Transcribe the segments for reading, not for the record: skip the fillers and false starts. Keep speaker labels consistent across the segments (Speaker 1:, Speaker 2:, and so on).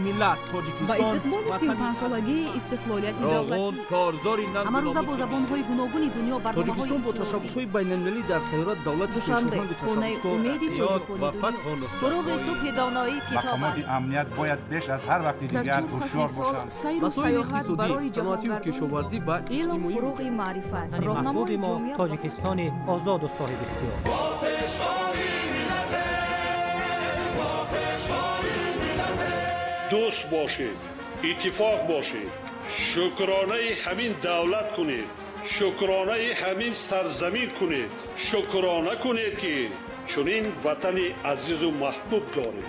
Speaker 1: Миллат Тоҷикистон
Speaker 2: ба истиқболи 35-солагии истиқлолияти давлатӣ
Speaker 3: корзори
Speaker 4: ҳамарӯза бо забонҳои гуногуни дунё
Speaker 1: Тоҷикистон бо ташаббусҳои байналмилалӣ дар сайёра давлати
Speaker 4: Душанбе, хонаи умеди тоҷикони фуруғи субҳи доноӣ китоб
Speaker 5: Мақомоти амният бояд беш аз ҳар вақти дигар ҳушёр бошанд.
Speaker 2: Сайру саёҳат барои
Speaker 1: саноатию кишоварзӣ ва
Speaker 4: илм, фуруғи маърифат,
Speaker 6: роҳнамои мо Тоҷикистони озоду соҳибихтиёр.
Speaker 7: Дӯст бошед, иттифоқ бошед, шукронаи ҳамин давлат кунед, шукронаи ҳамин сарзамин кунед, шукрона кунед, ки чунин ватани азизу маҳбуб доред.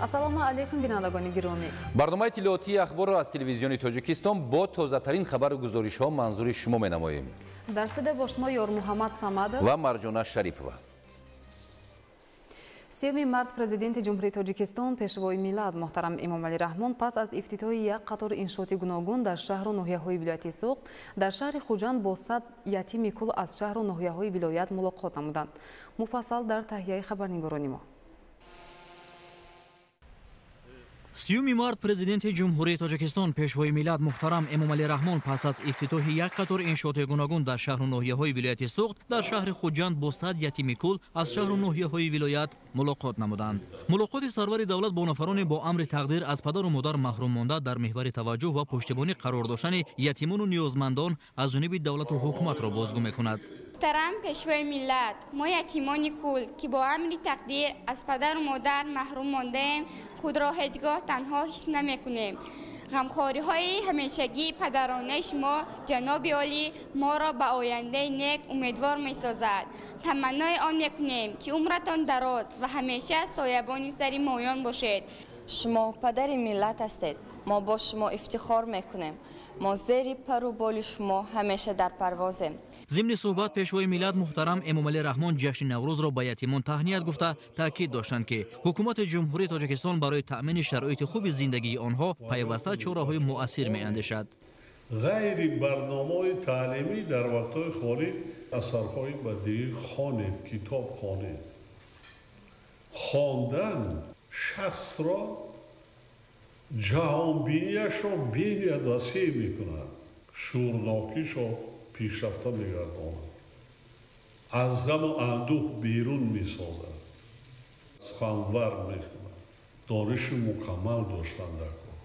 Speaker 2: Ассалому алайкум, бинандагони гиромӣ.
Speaker 3: Барномаи иттилоотии ахборро аз телевизиони Тоҷикистон бо тозатарин хабару гузоришҳо манзури шумо менамоем.
Speaker 2: Дар студия бо шумо Ёрмуҳаммад Самадов
Speaker 3: ва Марҷона Шарипова.
Speaker 2: 3 март Президенти Ҷумҳурии Тоҷикистон, Пешвои миллат муҳтарам Эмомалӣ Раҳмон пас аз ифтитоҳи як қатор иншооти гуногун дар шаҳру ноҳияҳои вилояти Суғд дар шаҳри Хуҷанд бо 100 ятими кул аз шаҳру ноҳияҳои вилоят мулоқот намуданд. Муфассал дар таҳияи хабарнигорони мо.
Speaker 8: 3 март Президенти Ҷумҳурии Тоҷикистон, Пешвои миллат муҳтарам Эмомалӣ Раҳмон пас аз ифтитоҳи як қатор иншооти гуногун дар шаҳру ноҳияҳои вилояти Суғд дар шаҳри Хуҷанд бо 100 ятими кул аз шаҳру ноҳияҳои вилоят мулоқот намуданд. Мулоқоти сарвари давлат бо нафароне бо амри тақдир аз падару модар маҳрум монда дар меҳвари таваҷҷӯҳ ва пуштибонӣ қарор доштани ятимону ниёзмандон аз ҷониби давлату ҳукуматро бозгӯ мекунад.
Speaker 9: Муҳтарам Пешвои миллат, мо ятимони кул, ки бо амри тақдир аз падару модар маҳрум мондаем, худро ҳеҷ гоҳ танҳо ҳис намекунем. Ғамхориҳои ҳамешагии падаронаи шумо, ҷаноби олӣ, моро ба ояндаи нек умедвор месозад. Таманнои он мекунем, ки умратон дароз ва ҳамеша соябони сари моён бошед.
Speaker 10: Шумо падари миллат ҳастед. Мо бо шумо ифтихор мекунем. Мо зери пару боли шумо ҳамеша дар парвозем.
Speaker 8: Зимни суҳбат Пешвои миллат муҳтарам Эмомалӣ Раҳмон ҷашни Наврӯзро ба ятимон таҳният гуфта, таъкид доштанд, ки ҳукумати Ҷумҳурии Тоҷикистон барои таъмини шароити хуби зиндагии онҳо пайваста чораҳои муассир меандешад.
Speaker 7: Ғайри барномаҳои таълимӣ дар вақтҳои холӣ асарҳои бадиӣ хонед, китоб хонед. Хондан шахсро ҷаҳонбинияшро бениҳоят васеъ мекунад, шӯрнокишро пешрафта мегардонад, аз ғаму андӯҳ берун месозад, суханвар мекунад, дониши мукаммал доштан дар кор.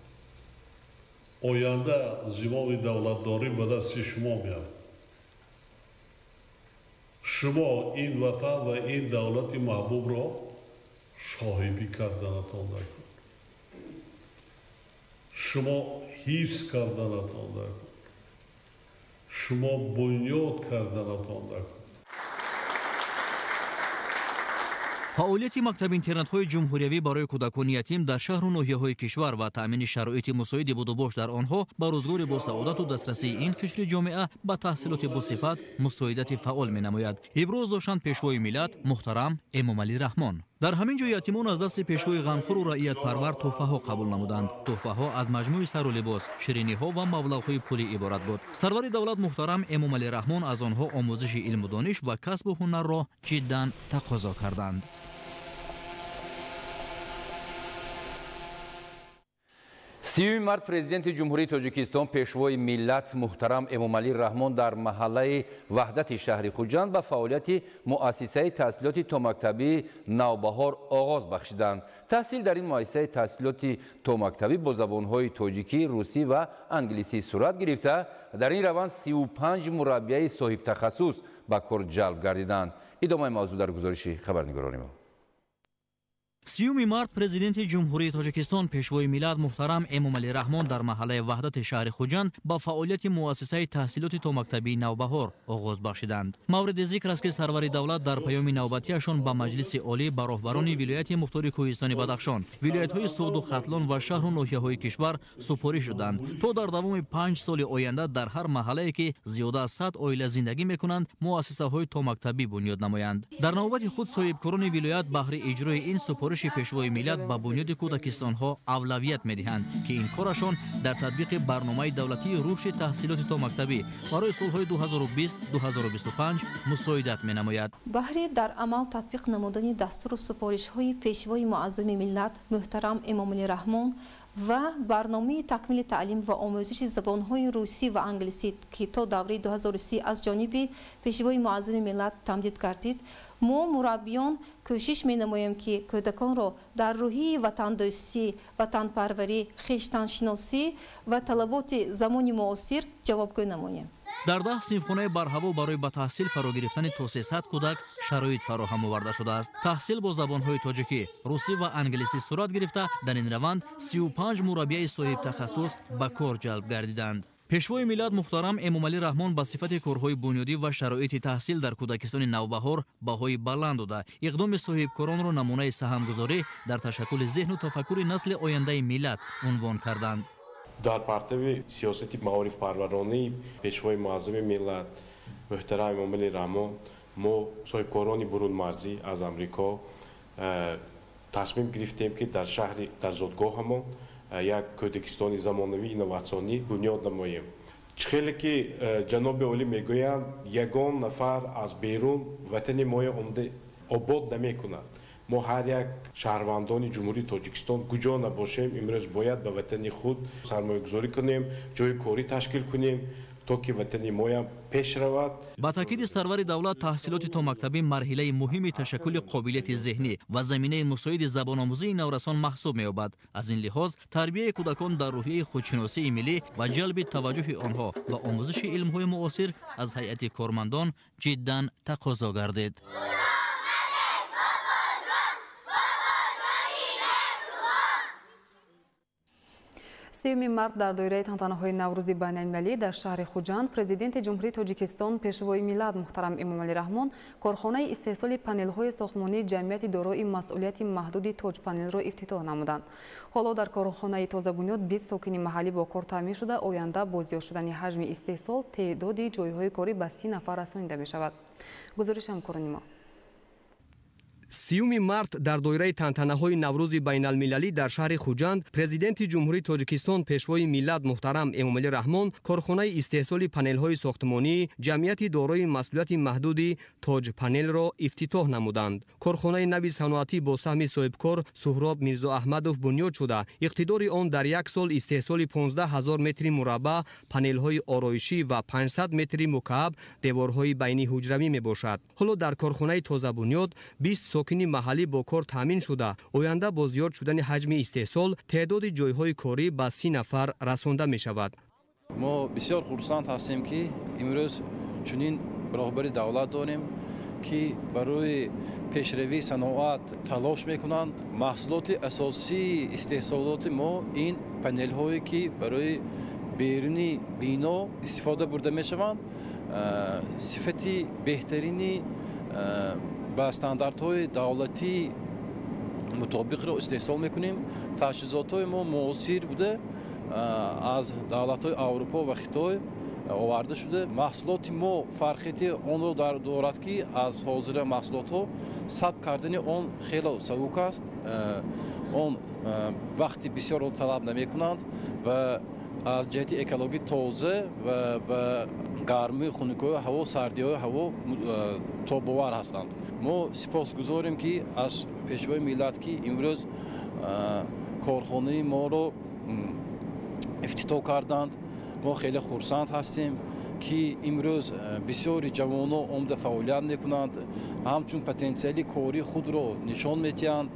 Speaker 7: Оянда зимоми давлатдорӣ ба дасти шумо меафтад. Шумо ин ватан ва ин давлати маҳбубро соҳибӣ карданатон дар кор, шумо ҳифз карданатон дар кор, шумо бунёд карданатон дар кор.
Speaker 8: Фаъолияти мактаб-интернатҳои ҷумҳуриявӣ барои кӯдакони ятим дар шаҳру ноҳияҳои кишвар ва таъмини шароити мусоиди будубош дар онҳо ба рӯзгори босаодату дастрасии ин қишри ҷомеа ба таҳсилоти босифат мусоидати фаъол менамояд. Иброз доштанд Пешвои миллат муҳтарам Эмомалӣ Раҳмон. Дар ҳамин ҷо ятимон аз дасти пешвои ғамхӯру раиятпарвар тӯҳфаҳо қабул намуданд. Тӯҳфаҳо аз маҷмӯи сару либос, шириниҳо ва маблағҳои пулӣ иборат буд. Сарвари давлат муҳтарам Эмомалӣ Раҳмон аз онҳо омӯзиши илму дониш ва касбу ҳунарро ҷиддан тақозо карданд.
Speaker 3: 3 март Президенти Ҷумҳурии Тоҷикистон, Пешвои миллат муҳтарам Эмомалӣ Раҳмон дар маҳаллаи Ваҳдати шаҳри Хуҷанд ба фаъолияти муассисаи таҳсилоти томактабии Навбаҳор оғоз бахшиданд. Таҳсил дар ин муассисаи таҳсилоти томактабӣ бо забонҳои тоҷикӣ, русӣ ва англисӣ сурат гирифта, дар ин раванд 35 мураббияи соҳибтахассус ба кор ҷалб гардиданд. Идомаи мавзӯъ дар гузориши хабарнигорони мо.
Speaker 8: 30 март Президенти Ҷумҳурии Тоҷикистон, Пешвои миллат муҳтарам Эмомалӣ Раҳмон дар маҳаллаи Ваҳдати шаҳри Хуҷанд ба фаъолияти муассисаи таҳсилоти томактабии Навбаҳор оғоз бахшиданд. Мавриди зикр аст, ки сарвари давлат дар паёми навбатиашон ба Маҷлиси Олӣ ба роҳбарони вилояти мухтори Кӯҳистони Бадахшон, вилоятҳои Суғду Хатлон ва шаҳру ноҳияҳои кишвар супориш шуданд, то дар давоми 5 соли оянда дар ҳар маҳаллае, ки зиёда аз 100 оила зиндагӣ мекунанд, муассисаҳои томактабӣ бунёд намоянд. Дар навбати худ соҳибкорони вилоят баҳри иҷрои ин супориши Пешвои миллат ба бунёди кӯдакистонҳо авлавият медиҳанд, ки ин корашон дар татбиқи барномаи давлатии рушди таҳсилоти томактабӣ барои солҳои 2020-2025 мусоидат менамояд.
Speaker 11: Баҳри дар амал татбиқ намудани дастуру супоришҳои Пешвои муаззами миллат муҳтарам Эмомалӣ Раҳмон ва барномаи такмили таълим ва омӯзиши забонҳои русӣ ва англисӣ, ки то давраи 2030 аз ҷониби Пешвои муаззами миллат тамдид гардид, мо мураббиён кӯшиш менамоем, ки кӯдаконро дар рӯҳии ватандӯстӣ, ватанпарварӣ, хештаншиносӣ ва талаботи замони муосир ҷавобгӯ намоем.
Speaker 8: Дар 10 синфхонаи барҳаво барои ба таҳсил фаро гирифтани то 300 кӯдак шароит фароҳам оварда шудааст. Таҳсил бо забонҳои тоҷикӣ, русӣ ва англисӣ сурат гирифта, дар ин раванд 35 мураббияи соҳибтахассус ба кор ҷалб гардиданд. Пешвои миллат муҳтарам Эмомалӣ Раҳмон ба сифати корҳои бунёдӣ ва шароити таҳсил дар кӯдакистони Навбаҳор баҳои баланд дода, иқдоми соҳибкоронро намунаи саҳмгузорӣ дар ташаккули зеҳну тафаккури насли ояндаи миллат унвон карданд.
Speaker 12: Дар партави сиёсати маорифпарваронии Пешвои муаззами миллат муҳтарам Эмомалӣ Раҳмон мо соҳибкорони бурунмарзӣ аз Амрико тасмим гирифтем, ки дар шаҳри дар зодгоҳамон як кӯдакистони замонавии инноватсионӣ бунёд намоем. Чӣ хеле ки ҷаноби олӣ мегӯянд, ягон нафар аз берун ватани моя омада обод намекунад. Мо ҳар як шаҳрвандони Ҷумҳурии Тоҷикистон куҷо набошем, имрӯз бояд ба ватани худ сармоягузорӣ кунем, ҷойи корӣ ташкил кунем, то ки ватани моям пеш равад.
Speaker 8: Ба таъкиди сарвари давлат, таҳсилоти томактабӣ марҳилаи муҳими ташаккули қобилияти зеҳнӣ ва заминаи мусоиди забономӯзии наврасон маҳсуб меёбад. Аз ин лиҳоз тарбияи кӯдакон дар рӯҳияи худшиносии миллӣ ва ҷалби таваҷҷӯҳи онҳо ба омӯзиши илмҳои муосир аз ҳайати кормандон ҷиддан тақозо гардид.
Speaker 2: 3 март дар доираи тантанаҳои Наврӯзи байналмилалӣ дар шаҳри Хуҷанд Президенти Ҷумҳурии Тоҷикистон, Пешвои миллат муҳтарам Эмомалӣ Раҳмон корхонаи истеҳсоли панелҳои сохтмонии ҷамъияти дорои масъулияти маҳдуди Тоҷпанелро ифтитоҳ намуданд. Ҳоло дар корхонаи тозабунёд 20 сокини маҳаллӣ бо кор таъмин шуда, оянда бо зиёд шудани ҳаҷми истеҳсол теъдоди ҷойҳои корӣ ба 30 нафар расонида мешавад. Гузориши ҳамкорони мо.
Speaker 13: 30 март дар доираи тантанаҳои Наврӯзи байналмилалӣ дар шаҳри Хуҷанд Президенти Ҷумҳурии Тоҷикистон, Пешвои миллат муҳтарам Эмомалӣ Раҳмон корхонаи истеҳсоли панелҳои сохтмонии ҷамъияти дорои масъулияти маҳдуди Тоҷпанелро ифтитоҳ намуданд. Корхонаи нави саноатӣ бо саҳми соҳибкор Суҳроб Мирзоаҳмадов бунёд шуда, иқтидори он дар як сол истеҳсоли 15 000 метри мураббаъ панелҳои ороишӣ ва 500 метри мукааб деворҳои байниҳуҷравӣ мебошад. Ҳоло дар корхонаи тозабунёд 20 сокини маҳаллӣ бо кор таъмин шуда, оянда бо зиёд шудани ҳаҷми истеҳсол теъдоди ҷойҳои корӣ ба 30 нафар расонда мешавад.
Speaker 14: Мо бисёр хурсанд ҳастем, ки имрӯз чунин роҳбари давлат дорем, ки барои пешравии саноат талош мекунанд. Маҳсулоти асосии истеҳсолоти мо ин панелҳое, ки барои беруни бино истифода бурда мешаванд, сифати беҳтарини ба стандартҳои давлатӣ мутобиқро истеҳсол мекунем. Таҷҳизотҳои мо муосир буда, аз давлатҳои Аврупо ва Хитой оварда шуда. Маҳсулоти мо фарқияти онро дорад, ки аз ҳозира маҳсулотҳо сабт кардани он хело сабук аст. Он вақти бисёрро талаб намекунанд ва аз ҷиҳати экологӣ тоза ва ба гармии хунукиҳои ҳаво, сардиҳои ҳаво тобовар ҳастанд. Мо сипосгузорем, ки аз Пешвои миллат, ки имрӯз корхонаи моро ифтитоҳ карданд. Мо хеле хурсанд ҳастем, ки имрӯз бисёри ҷавонон омада фаъолият мекунанд, ҳамчун потенсиали кории худро нишон медиҳанд.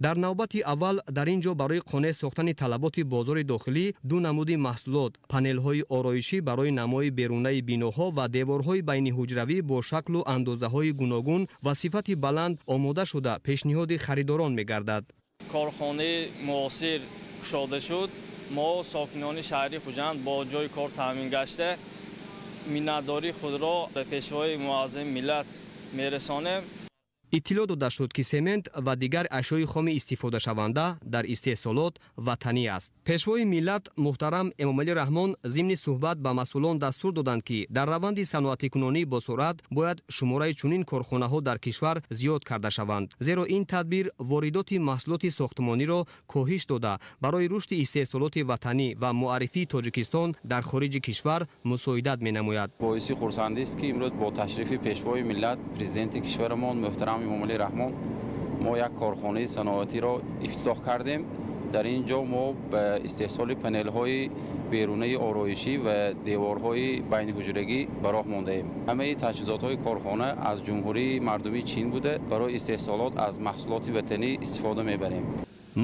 Speaker 13: Дар навбати аввал дар ин ҷо барои қонеъ сохтани талаботи бозори дохилӣ ду намуди маҳсулот, панелҳои ороишӣ барои намои берунаи биноҳо ва деворҳои байниҳуҷравӣ бо шаклу андозаҳои гуногун ва сифати баланд омода шуда пешниҳоди харидорон мегардад.
Speaker 15: Корхонаи муосир кушода шуд. Мо сокинони шаҳри Хуҷанд бо ҷойи кор таъмин гашта миннатдории худро ба пешвои муаззами миллат мерасонем.
Speaker 13: Иттилоъ дода шуд, ки семент ва дигар ашёи хоми истифодашаванда дар истеҳсолот ватанӣ аст. Пешвои миллат муҳтарам Эмомалӣ Раҳмон зимни суҳбат ба масъулон дастур доданд, ки дар раванди саноатикунонӣ бо суръат бояд шумораи чунин корхонаҳо дар кишвар зиёд карда шаванд, зеро ин тадбир воридоти маҳсулоти сохтмониро коҳиш дода барои рушди истеҳсолоти ватанӣ ва муаррифии Тоҷикистон дар хориҷи кишвар мусоидат менамояд.
Speaker 16: Боиси хурсандист, ки имрӯз бо ташрифи пешвои миллат, президенти кишварамон муҳтарам Эмомалӣ Раҳмон мо як корхонаи саноатиро ифтитоҳ кардем. Дар ин ҷо мо ба истеҳсоли панелҳои берунаи ороишӣ ва деворҳои байниҳуҷрагӣ ба роҳ мондаем. Ҳамаи таҷҳизотҳои корхона аз Ҷумҳурии Мардумии Чин буда, барои истеҳсолот аз маҳсулоти ватанӣ истифода мебарем.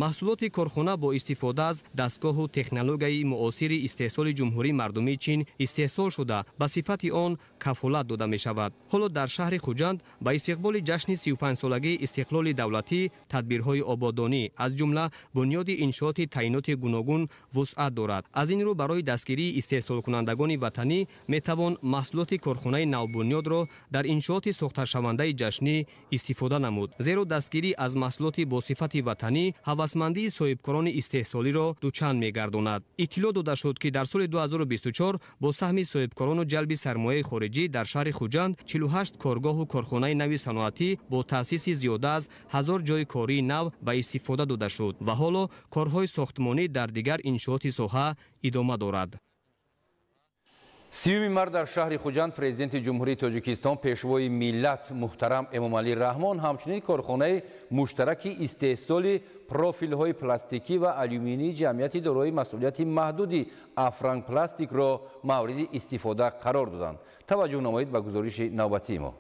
Speaker 13: Маҳсулоти корхона бо истифода аз дастгоҳу технологияи муосири истеҳсоли Ҷумҳурии Мардумии Чин истеҳсол шуда ба сифати он кафолат дода мешавад. Ҳоло дар шаҳри Хуҷанд ба истиқболи ҷашни 35-солагии истиқлоли давлатӣ тадбирҳои ободонӣ, аз ҷумла бунёди иншооти таъиноти гуногун вусъат дорад. Аз ин рӯ барои дастгирии истеҳсолкунандагони ватанӣ метавон маҳсулоти корхонаи навбунёдро дар иншооти сохташавандаи ҷашнӣ истифода намуд, зеро дастгирӣ аз маҳсулоти бо сифати ватанӣ ҳавасмандии соҳибкорони истеҳсолиро дучанд мегардонад. Иттилоъ дода шуд, ки дар соли 2024 бо саҳми соҳибкорону ҷалби сармояи хориҷӣ дар шаҳри Хуҷанд 48 коргоҳу корхонаи нави саноатӣ бо таъсиси зиёда аз 1000 ҷойи кории нав ба истифода дода шуд ва ҳоло корҳои сохтмонӣ дар дигар иншооти соҳа идома дорад.
Speaker 3: 30 март дар шаҳри Хуҷанд президенти Ҷумҳурии Тоҷикистон, пешвои миллат муҳтарам Эмомалӣ Раҳмон ҳамчунин корхонаи муштараки истеҳсоли профилҳои пластикӣ ва алюминии ҷамъияти дорои масъулияти маҳдуди Афрангпластикро мавриди истифода қарор доданд. Таваҷҷӯҳ намоед ба гузориши навбатии мо.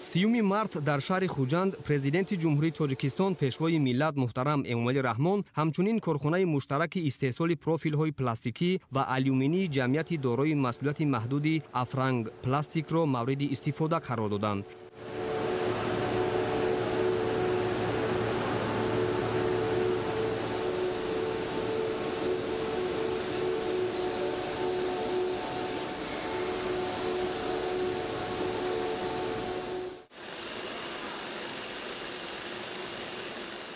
Speaker 13: 30 март дар шаҳри Хуҷанд президенти Ҷумҳурии Тоҷикистон, пешвои миллат муҳтарам Эмомалӣ Раҳмон ҳамчунин корхонаи муштараки истеҳсоли профилҳои пластикӣ ва алюминии ҷамъияти дорои масъулияти маҳдуди Афрангпластикро мавриди истифода қарор доданд.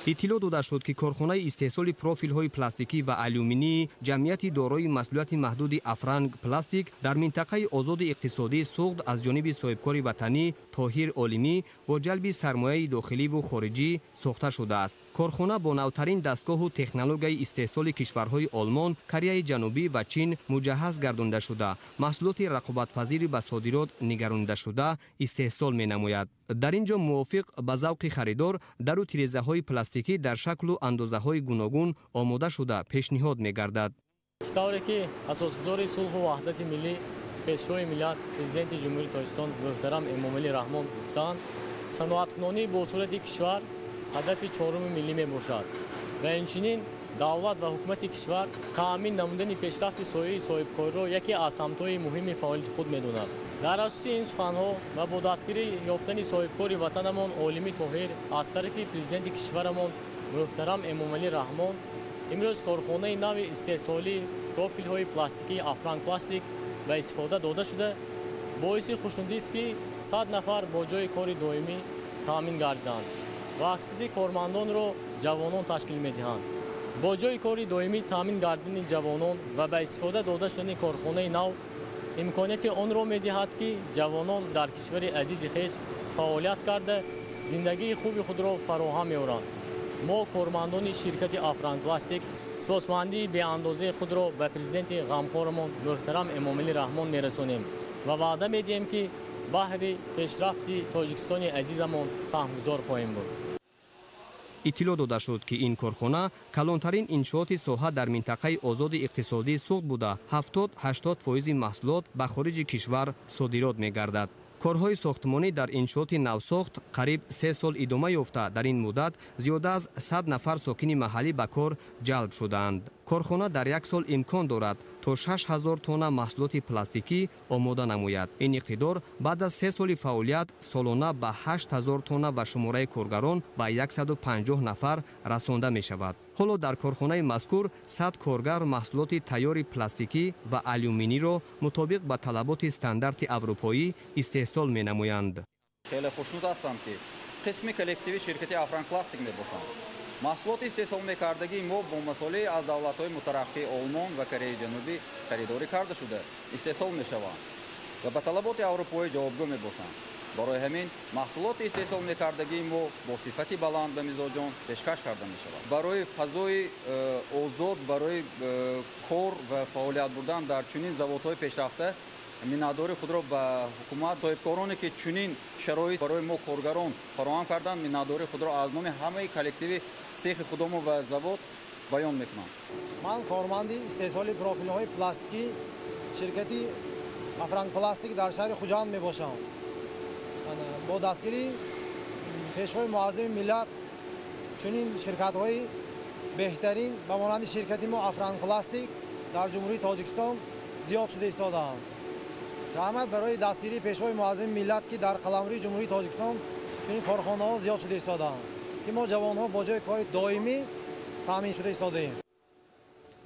Speaker 13: Иттилоъ дода шуд, ки корхонаи истеҳсоли профилҳои пластикӣ ва алюминии ҷамъияти дорои масъулияти маҳдуди Афрангпластик дар минтақаи озоди иқтисодии Суғд аз ҷониби соҳибкори ватанӣ Тоҳир Олимӣ бо ҷалби сармояи дохиливу хориҷӣ сохта шудааст. Корхона бо навтарин дастгоҳу технологияи истеҳсоли кишварҳои Олмон, Кореяи Ҷанубӣ ва Чин муҷаҳҳаз гардонида шуда, маҳсулоти рақобатпазири ба содирот нигаронида истеҳсол менамояд. Дар ин ҷо мувофиқ ба завқи харидор дару тирезаҳои пластикӣ дар шаклу андозаҳои гуногун омода шуда пешниҳод мегардад.
Speaker 15: Чӣ тавре ки асосгузори сулҳу ваҳдати миллӣ, пешвои миллат, президенти Ҷумҳурии Тоҷикистон муҳтарам Эмомалӣ Раҳмон гуфтанд, саноаткунонии босуръати кишвар ҳадафи чоруми миллӣ мебошад ва инчунин давлат ва ҳукумати кишвар таъмин намудани пешрафти соҳаи соҳибкориро яке аз самтҳои муҳими фаъолияти худ медонад. Дар асоси ин суханҳо ва бо дастгирӣ ёфтани соҳибкори ватанамон Олимӣ Тоҳир аз тарафи президенти кишварамон муҳтарам Эмомалӣ Раҳмон имрӯз корхонаи нави истеҳсолии профилҳои пластикии Афрангпластик ба истифода дода шуда, боиси хушнудист, ки 100 нафар бо ҷойи кори доимӣ таъмин гардиданд ва аксари кормандонро ҷавонон ташкил медиҳанд. Бо ҷойи кори доимӣ таъмин гардидани ҷавонон ва ба истифода дода шудани корхонаи нав имконияти онро медиҳад, ки ҷавонон дар кишвари азизи хеш фаъолият карда зиндагии хуби худро фароҳам меоранд. Мо кормандони ширкати Афрангпластик сипосмандии беандозаи худро ба президенти ғамхорамон муҳтарам Эмомалӣ Раҳмон мерасонем ва ваъда медиҳем, ки баҳри пешрафти Тоҷикистони азизамон саҳмгузор хоҳем буд.
Speaker 13: Иттилоъ дода шуд, ки ин корхона калонтарин иншооти соҳа дар минтақаи озоди иқтисодии Суғд буда, 70-80% маҳсулот ба хориҷи кишвар содирот мегардад. Корҳои сохтмонӣ дар иншооти навсохт қариб 3 сол идома ёфта, дар ин муддат зиёда аз 100 нафар сокини маҳаллӣ ба кор ҷалб шудаанд. Корхона дар як сол имкон дорад то 6000 тонна маҳсулоти пластикӣ омода намояд. Ин иқтидор баъд аз 3 соли фаъолият солона ба 8000 тонна ва шумораи коргарон ба 150 нафар расонда мешавад. Ҳоло дар корхонаи мазкур 100 коргар маҳсулоти тайёри пластикӣ ва алюминиро мутобиқ ба талаботи стандарти аврупоӣ истеҳсол менамоянд.
Speaker 17: Хеле хушнуд ҳастам, ки қисми коллективи ширкати Афранпластик мебошам. Маҳсулоти истеҳсол мекардагии мо бо масолеҳ аз давлатҳои мутараққии Олмон ва Кореяи Ҷанубӣ харидорӣ карда шуда истеҳсол мешаванд ва ба талаботи аврупоӣ ҷавобгӯ мебошанд. Барои ҳамин маҳсулоти истеҳсол мекардагии мо бо сифати баланд ба мизоҷон пешкаш карда мешавад. Барои фазои озод, барои кор ва фаъолият бурдан дар чунин заводҳои пешрафта миннатдори худро ба ҳукумат, соҳибкороне ки чунин шароит барои мо коргарон фароҳам карданд, миннатдори худро аз номи ҳамаи коллективи сехи худомо ва завод баён мекунам.
Speaker 18: Ман корманди истеҳсоли профилҳои пластикӣ ширкати Афранпластик дар шаҳри Хуҷанд мебошам. Бо дастгирии Пешвои муаззами миллат чунин ширкатҳои беҳтарин ба монанди ширкати мо Афранпластик дар Ҷумҳурии Тоҷикистон зиёд шуда истодаанд. Раҳмат барои дастгирии Пешвои муаззами миллат, ки дар қаламрӯи Ҷумҳурии Тоҷикистон чунин корхонаҳо зиёд шуда истодаанд, ки мо ҷавонҳо бо ҷои кори доимӣ таъмин шуда истодаем.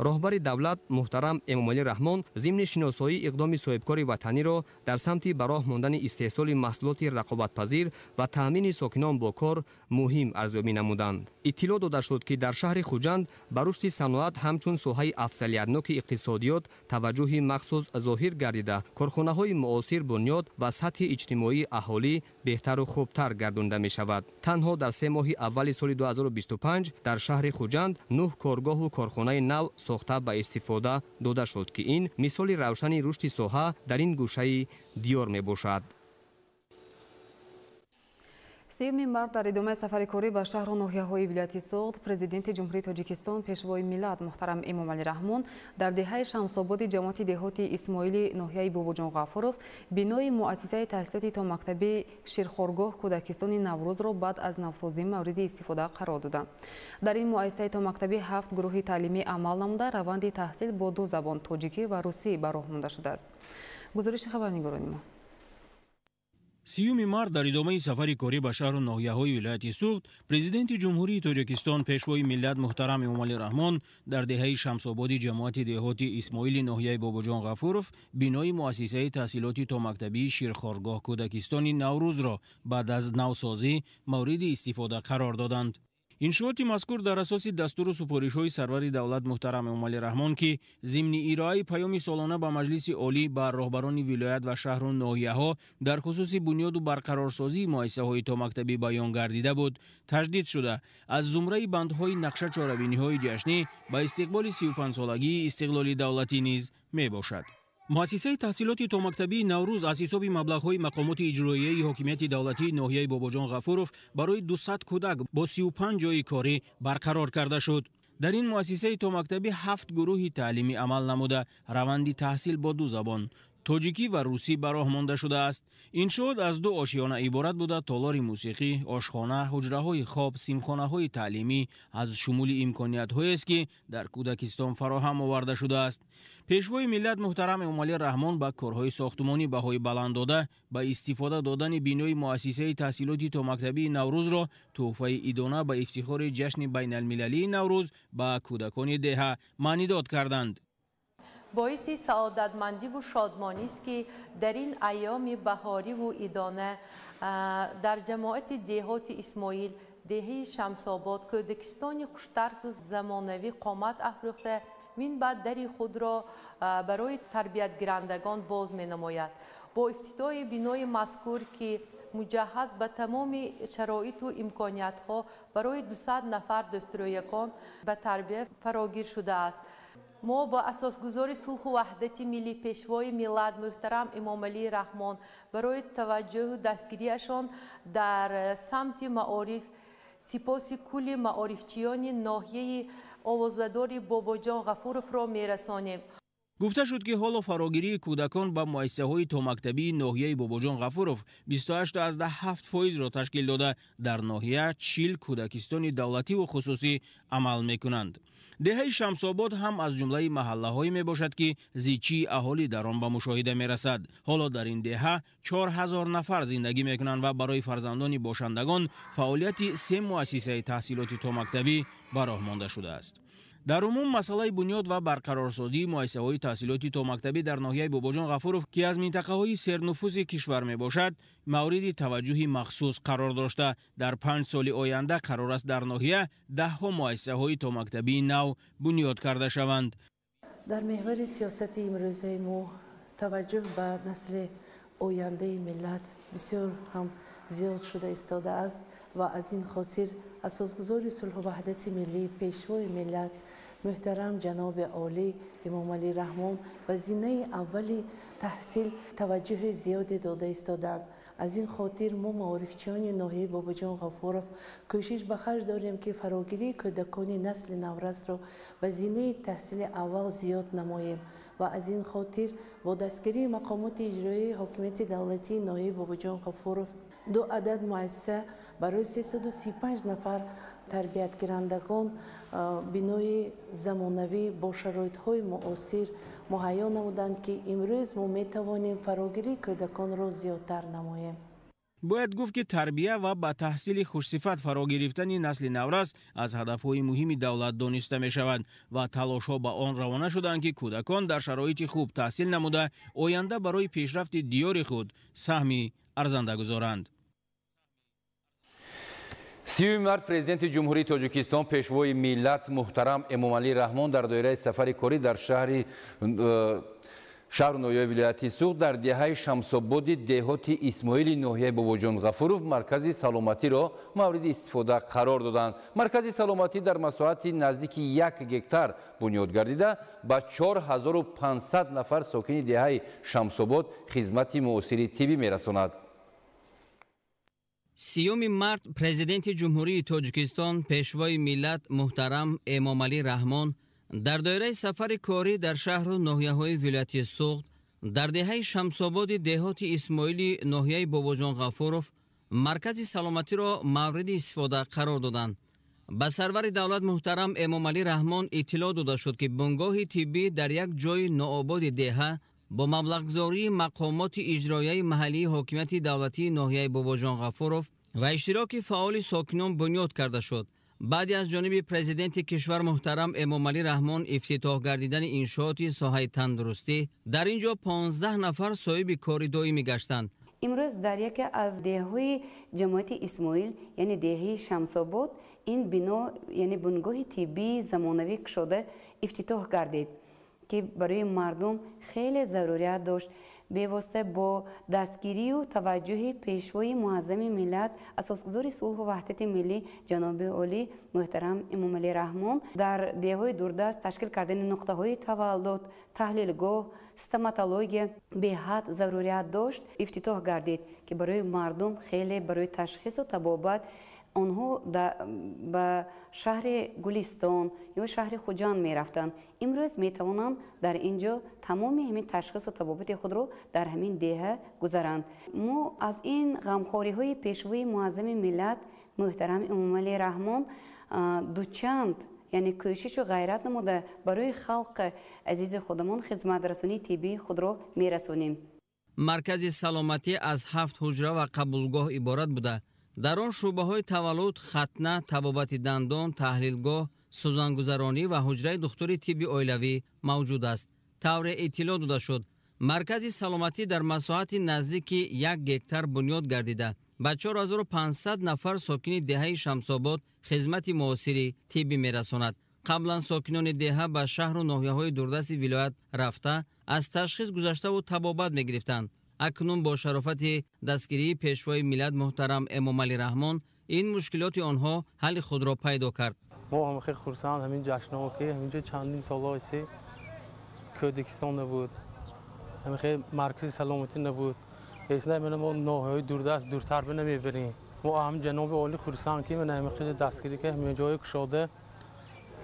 Speaker 13: Роҳбари давлат муҳтарам Эмомалӣ Раҳмон зимни шиносоии иқдоми соҳибкори ватаниро дар самти ба роҳ мондани истеҳсоли маҳсулоти рақобатпазир ва таъмини сокинон бо кор муҳим арзёбӣ намуданд. Иттилоъ дода шуд, ки дар шаҳри Хуҷанд ба рушди саноат ҳамчун соҳаи афзалиятноки иқтисодиёт таваҷҷӯҳи махсус зоҳир гардида, корхонаҳои муосир бунёд ва сатҳи иҷтимоии аҳолӣ беҳтару хубтар гардонда мешавад. Танҳо дар 3 моҳи аввали соли 2025 дар шаҳри Хуҷанд 9 коргоҳу корхонаи нав сохта ба истифода дода шуд, ки ин мисоли равшани рушди соҳа дар ин гӯшаи диёр мебошад.
Speaker 2: 3 март дар идомаи сафари корӣ ба шаҳру ноҳияҳои вилояти Суғд Президенти Ҷумҳурии Тоҷикистон Пешвои миллат муҳтарам Эмомалӣ Раҳмон дар деҳаи Шамсободи ҷамоати деҳоти Исмоили ноҳияи Бобоҷон Ғафуров бинои муассисаи таҳсилоти томактабӣ Ширхоргоҳ кӯдакистони Наврӯзро баъд аз навсозӣ мавриди истифода қарор доданд. Дар ин муассисаи томактабӣ 7 гурӯҳи таълимӣ амал намуда, раванди таҳсил бо 2 забон тоҷикӣ ва русӣ ба роҳ монда шудааст. Гузориши хабарнигорони мо.
Speaker 19: 3 март дар идомаи сафари корӣ ба шаҳру ноҳияҳои вилояти Суғд Президенти Ҷумҳурии Тоҷикистон Пешвои миллат муҳтарам Эмомалӣ Раҳмон дар деҳаи Шамсободи ҷамоати деҳоти Исмоили ноҳияи Бобоҷон Ғафуров бинои муассисаи таҳсилоти томактабии Ширхоргоҳ кӯдакистони Наврӯзро баъд аз навсозӣ мавриди истифода қарор доданд. Иншооти мазкур дар асоси дастуру супоришҳои сарвари давлат муҳтарам Эмомалӣ Раҳмон, ки зимни ироаи паёми солона ба Маҷлиси Олӣ ба роҳбарони вилоят ва шаҳру ноҳияҳо дар хусуси бунёду барқарорсозии муассисаҳои томактабӣ баён гардида буд, таҷдид шуда аз зумраи бандҳои нақша чорабиниҳои ҷашнӣ ба истиқболи 35-солагии истиқлоли давлатӣ низ мебошад. Муассисаи таҳсилоти томактабии Наврӯз аз ҳисоби маблағҳои мақомоти иҷроияи ҳокимияти давлатии ноҳияи Бобоҷон Ғафуров барои 200 кӯдак бо 35 ҷойи корӣ барқарор карда шуд. Дар ин муассисаи томактабӣ 7 гурӯҳи таълимӣ амал намуда, раванди таҳсил бо 2 забон тоҷикӣ ва русӣ ба роҳ монда шудааст. Иншоот аз 2 ошиёна иборат буда, толори мусиқӣ, ошхона, ҳуҷраҳои хоб, синфхонаҳои таълимӣ аз шумули имкониятҳоест, ки дар кӯдакистон фароҳам оварда шудааст. Пешвои миллат муҳтарам Эмомалӣ Раҳмон ба корҳои сохтумонӣ баҳои баланд дода, ба истифода додани бинои муассисаи таҳсилоти томактабии Наврӯзро тӯҳфаи идона ба ифтихори ҷашни байналмилалии Наврӯз ба кӯдакони деҳа маънидод карданд.
Speaker 20: Боиси саодатмандиву шодмонист, ки дар ин айёми баҳориву идона дар ҷамоати деҳоти Исмоил деҳаи Шамсобод кӯдакистони хуштарсу замонавӣ қомат афрӯхта, минбаъд дари худро барои тарбиятгирандагон боз менамояд. Бо ифтитоҳи бинои мазкур, ки муҷаҳҳаз ба тамоми шароиту имкониятҳо барои 200 нафар дӯстрӯякон ба тарбия фарогир шудааст. Мо бо асосгузори сулҳу ваҳдати миллӣ Пешвои миллат муҳтарам Эмомалӣ Раҳмон барои таваҷҷӯҳу дастгириашон дар самти маориф сипоси кулли маорифчиёни ноҳияи овозадори Бобоҷон Ғафуровро мерасонем.
Speaker 19: Гуфта шуд, ки ҳоло фарогирии кӯдакон ба муассисаҳои томактабии ноҳияи Бобоҷон Ғафуров 28,7 фоизро ташкил дода, дар ноҳия 40 кӯдакистони давлативу хусусӣ амал мекунанд. Деҳаи Шамсобод ҳам аз ҷумлаи маҳаллаҳое мебошад, ки зичии аҳолӣ дар он ба мушоҳида мерасад. Ҳоло дар ин деҳа 4000 нафар зиндагӣ мекунанд ва барои фарзандони бошандагон фаъолияти 3 муассисаи таҳсилоти томактабӣ ба роҳ монда шудааст. Дар умум масъалаи бунёд ва барқарорсозии муассисаҳои таҳсилоти томактабӣ дар ноҳияи Бобоҷон Ғафуров, ки аз минтақаҳои сернуфузи кишвар мебошад, мавриди таваҷҷӯҳи махсус қарор дошта, дар 5 соли оянда қарор аст дар ноҳия даҳҳо муассисаҳои томактабии нав бунёд карда шаванд.
Speaker 21: Дар меҳвари сиёсати имрӯзаи мо таваҷҷӯҳ ба насли ояндаи миллат бисёр ҳам зиёд шуда истодааст ва аз ин хотир асосгузори сулҳу ваҳдати миллӣ, пешвои миллат муҳтарам ҷаноби олӣ Эмомалӣ Раҳмон ба зинаи аввали таҳсил таваҷҷӯҳи зиёде дода истодаанд. Аз ин хотир мо маорифчиёни ноҳияи Бобоҷон Ғафуров кӯшиш ба харҷ дорем, ки фарогирии кӯдакони насли наврасро ба зинаи таҳсили аввал зиёд намоем ва аз ин хотир бо дастгирии мақомоти иҷроияи ҳокимияти давлатии ноҳияи Бобоҷон Ғафуров 2 адад муассиса барои 335 нафар тарбиятгирандагон бинои замонавӣ бо шароитҳои муосир муҳайё намуданд, ки имрӯз мо метавонем фарогирии кӯдаконро зиёдтар намоем.
Speaker 19: Бояд гуфт, ки тарбия ва ба таҳсили хушсифат фаро гирифтани насли наврас аз ҳадафҳои муҳими давлат дониста мешавад ва талошҳо ба он равона шуданд, ки кӯдакон дар шароити хуб таҳсил намуда, оянда барои пешрафти диёри худ саҳми арзанда гузоранд.
Speaker 3: 30 март президенти Ҷумҳурии Тоҷикистон, пешвои миллат муҳтарам Эмомалӣ Раҳмон дар доираи сафари корӣ дар шаҳру ноҳияи вилояти Суғд дар деҳаи Шамсободи деҳоти Исмоили ноҳияи Бобоҷон Ғафуров маркази саломатиро мавриди истифода қарор доданд. Маркази саломатӣ дар масоҳати наздики 1 гектар бунёд гардида, ба 4500 нафар сокини деҳаи Шамсобод хизмати муосири тиббӣ мерасонад.
Speaker 22: 30 март президенти Ҷумҳурии Тоҷикистон, пешвои миллат муҳтарам Эмомалӣ Раҳмон дар доираи сафари корӣ дар шаҳру ноҳияҳои вилояти Суғд дар деҳаи Шамсободи деҳоти Исмоили ноҳияи Бобоҷон Ғафуров маркази саломатиро мавриди истифода қарор доданд. Ба сарвари давлат муҳтарам Эмомалӣ Раҳмон иттилоъ дода шуд, ки бунгоҳи тиббӣ дар як ҷойи ноободи деҳа бо маблағгузории мақомоти иҷроияи маҳаллии ҳокимияти давлатии ноҳияи Бобоҷон Ғафуров ва иштироки фаъоли сокинон бунёд карда шуд. Баъди аз ҷониби президенти кишвар муҳтарам Эмомалӣ Раҳмон ифтитоҳ гардидани иншооти соҳаи тандурустӣ, дар ин ҷо 15 нафар соҳиби кори доимӣ гаштанд.
Speaker 23: Имрӯз дар яке аз деҳаҳои ҷамоати Исмоил, яъне деҳаи Шамсобод, ин бино, яъне бунгоҳи тиббии замонавӣ кушода ифтитоҳ гардид, ки барои мардум хеле зарурият дошт. Бевосита бо дастгирию таваҷҷӯҳи пешвои муаззами миллат, асосгузори сулҳу ваҳдати миллӣ ҷаноби олӣ муҳтарам Эмомалӣ Раҳмон дар деҳҳои дурдаст ташкил кардани нуқтаҳои таваллуд, таҳлилгоҳ, стоматология беҳад зарурият дошт, ифтитоҳ гардид, ки барои мардум хеле барои ташхису табобат онҳо ба шаҳри Гулистон ё шаҳри Хуҷанд мерафтанд. Имрӯз метавонанд дар ин ҷо тамоми ҳамин ташхису табобати худро дар ҳамин деҳа гузаранд. Мо аз ин ғамхориҳои пешвои муаззами миллат муҳтарам Эмомалӣ Раҳмон дучанд, яъне кӯшишу ғайрат намуда барои халқи азизи худамон хизматрасонии тиббии худро мерасонем.
Speaker 22: Маркази саломатӣ аз 7 ҳуҷра ва қабулгоҳ иборат буда, дар он шӯъбаҳои таваллуд, хатна, табобати дандон, таҳлилгоҳ, сӯзангузаронӣ ва ҳуҷраи духтури тибби оилавӣ мавҷуд аст. Тавре иттилоъ дода шуд, маркази саломатӣ дар масоҳати наздики 1 гектар бунёд гардида, ба 4500 нафар сокини деҳаи Шамсобод хизмати муосири тиббӣ мерасонад. Қаблан сокинони деҳа ба шаҳру ноҳияҳои дурдасти вилоят рафта, аз ташхис гузаштаву табобат мегирифтанд. Акнун бо шарофати дастгирии пешвои миллат муҳтарам Эмомалӣ Раҳмон ин мушкилоти онҳо ҳалли худро пайдо кард.
Speaker 24: Мо ҳам хеле хурсанд ҳамин ҷашнҳо, ки ҳаминҷо чандин солҳо кӯдакистон набуд, ҳамин хеле маркази саломатӣ набуд. Эсна мо ноҳияҳои дурдаст дуртар намебарем. Мо ҳам ҷаноби олӣ хурсанд, ки ҳамин хеле дастгирӣ ки ҳамин ҷое кушода,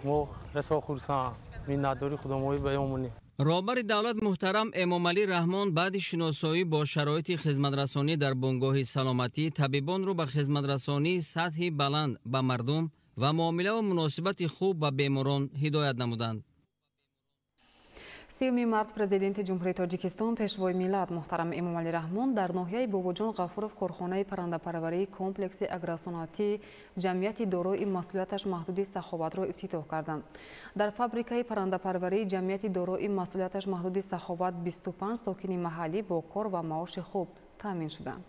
Speaker 24: мо расо хурсанд, миннатдори худомои баён монем.
Speaker 22: Роҳбари давлат муҳтарам Эмомалӣ Раҳмон баъди шиносоӣ бо шароити хизматрасонӣ дар бунгоҳи саломатӣ табибонро ба хизматрасонии сатҳи баланд ба мардум ва муомилаву муносибати хуб ба беморон ҳидоят намуданд.
Speaker 2: 30 март Президенти Ҷумҳурии Тоҷикистон, Пешвои миллат муҳтарам Эмомалӣ Раҳмон дар ноҳияи Бобоҷон Ғафуров корхонаи паррандапарварии комплекси агросаноатии ҷамъияти дорои масъулияташ маҳдуди Саховатро ифтитоҳ карданд. Дар фабрикаи паррандапарварии ҷамъияти дорои масъулияташ маҳдуди Саховат 25 сокини маҳаллӣ бо кор ва маоши хуб таъмин шуданд.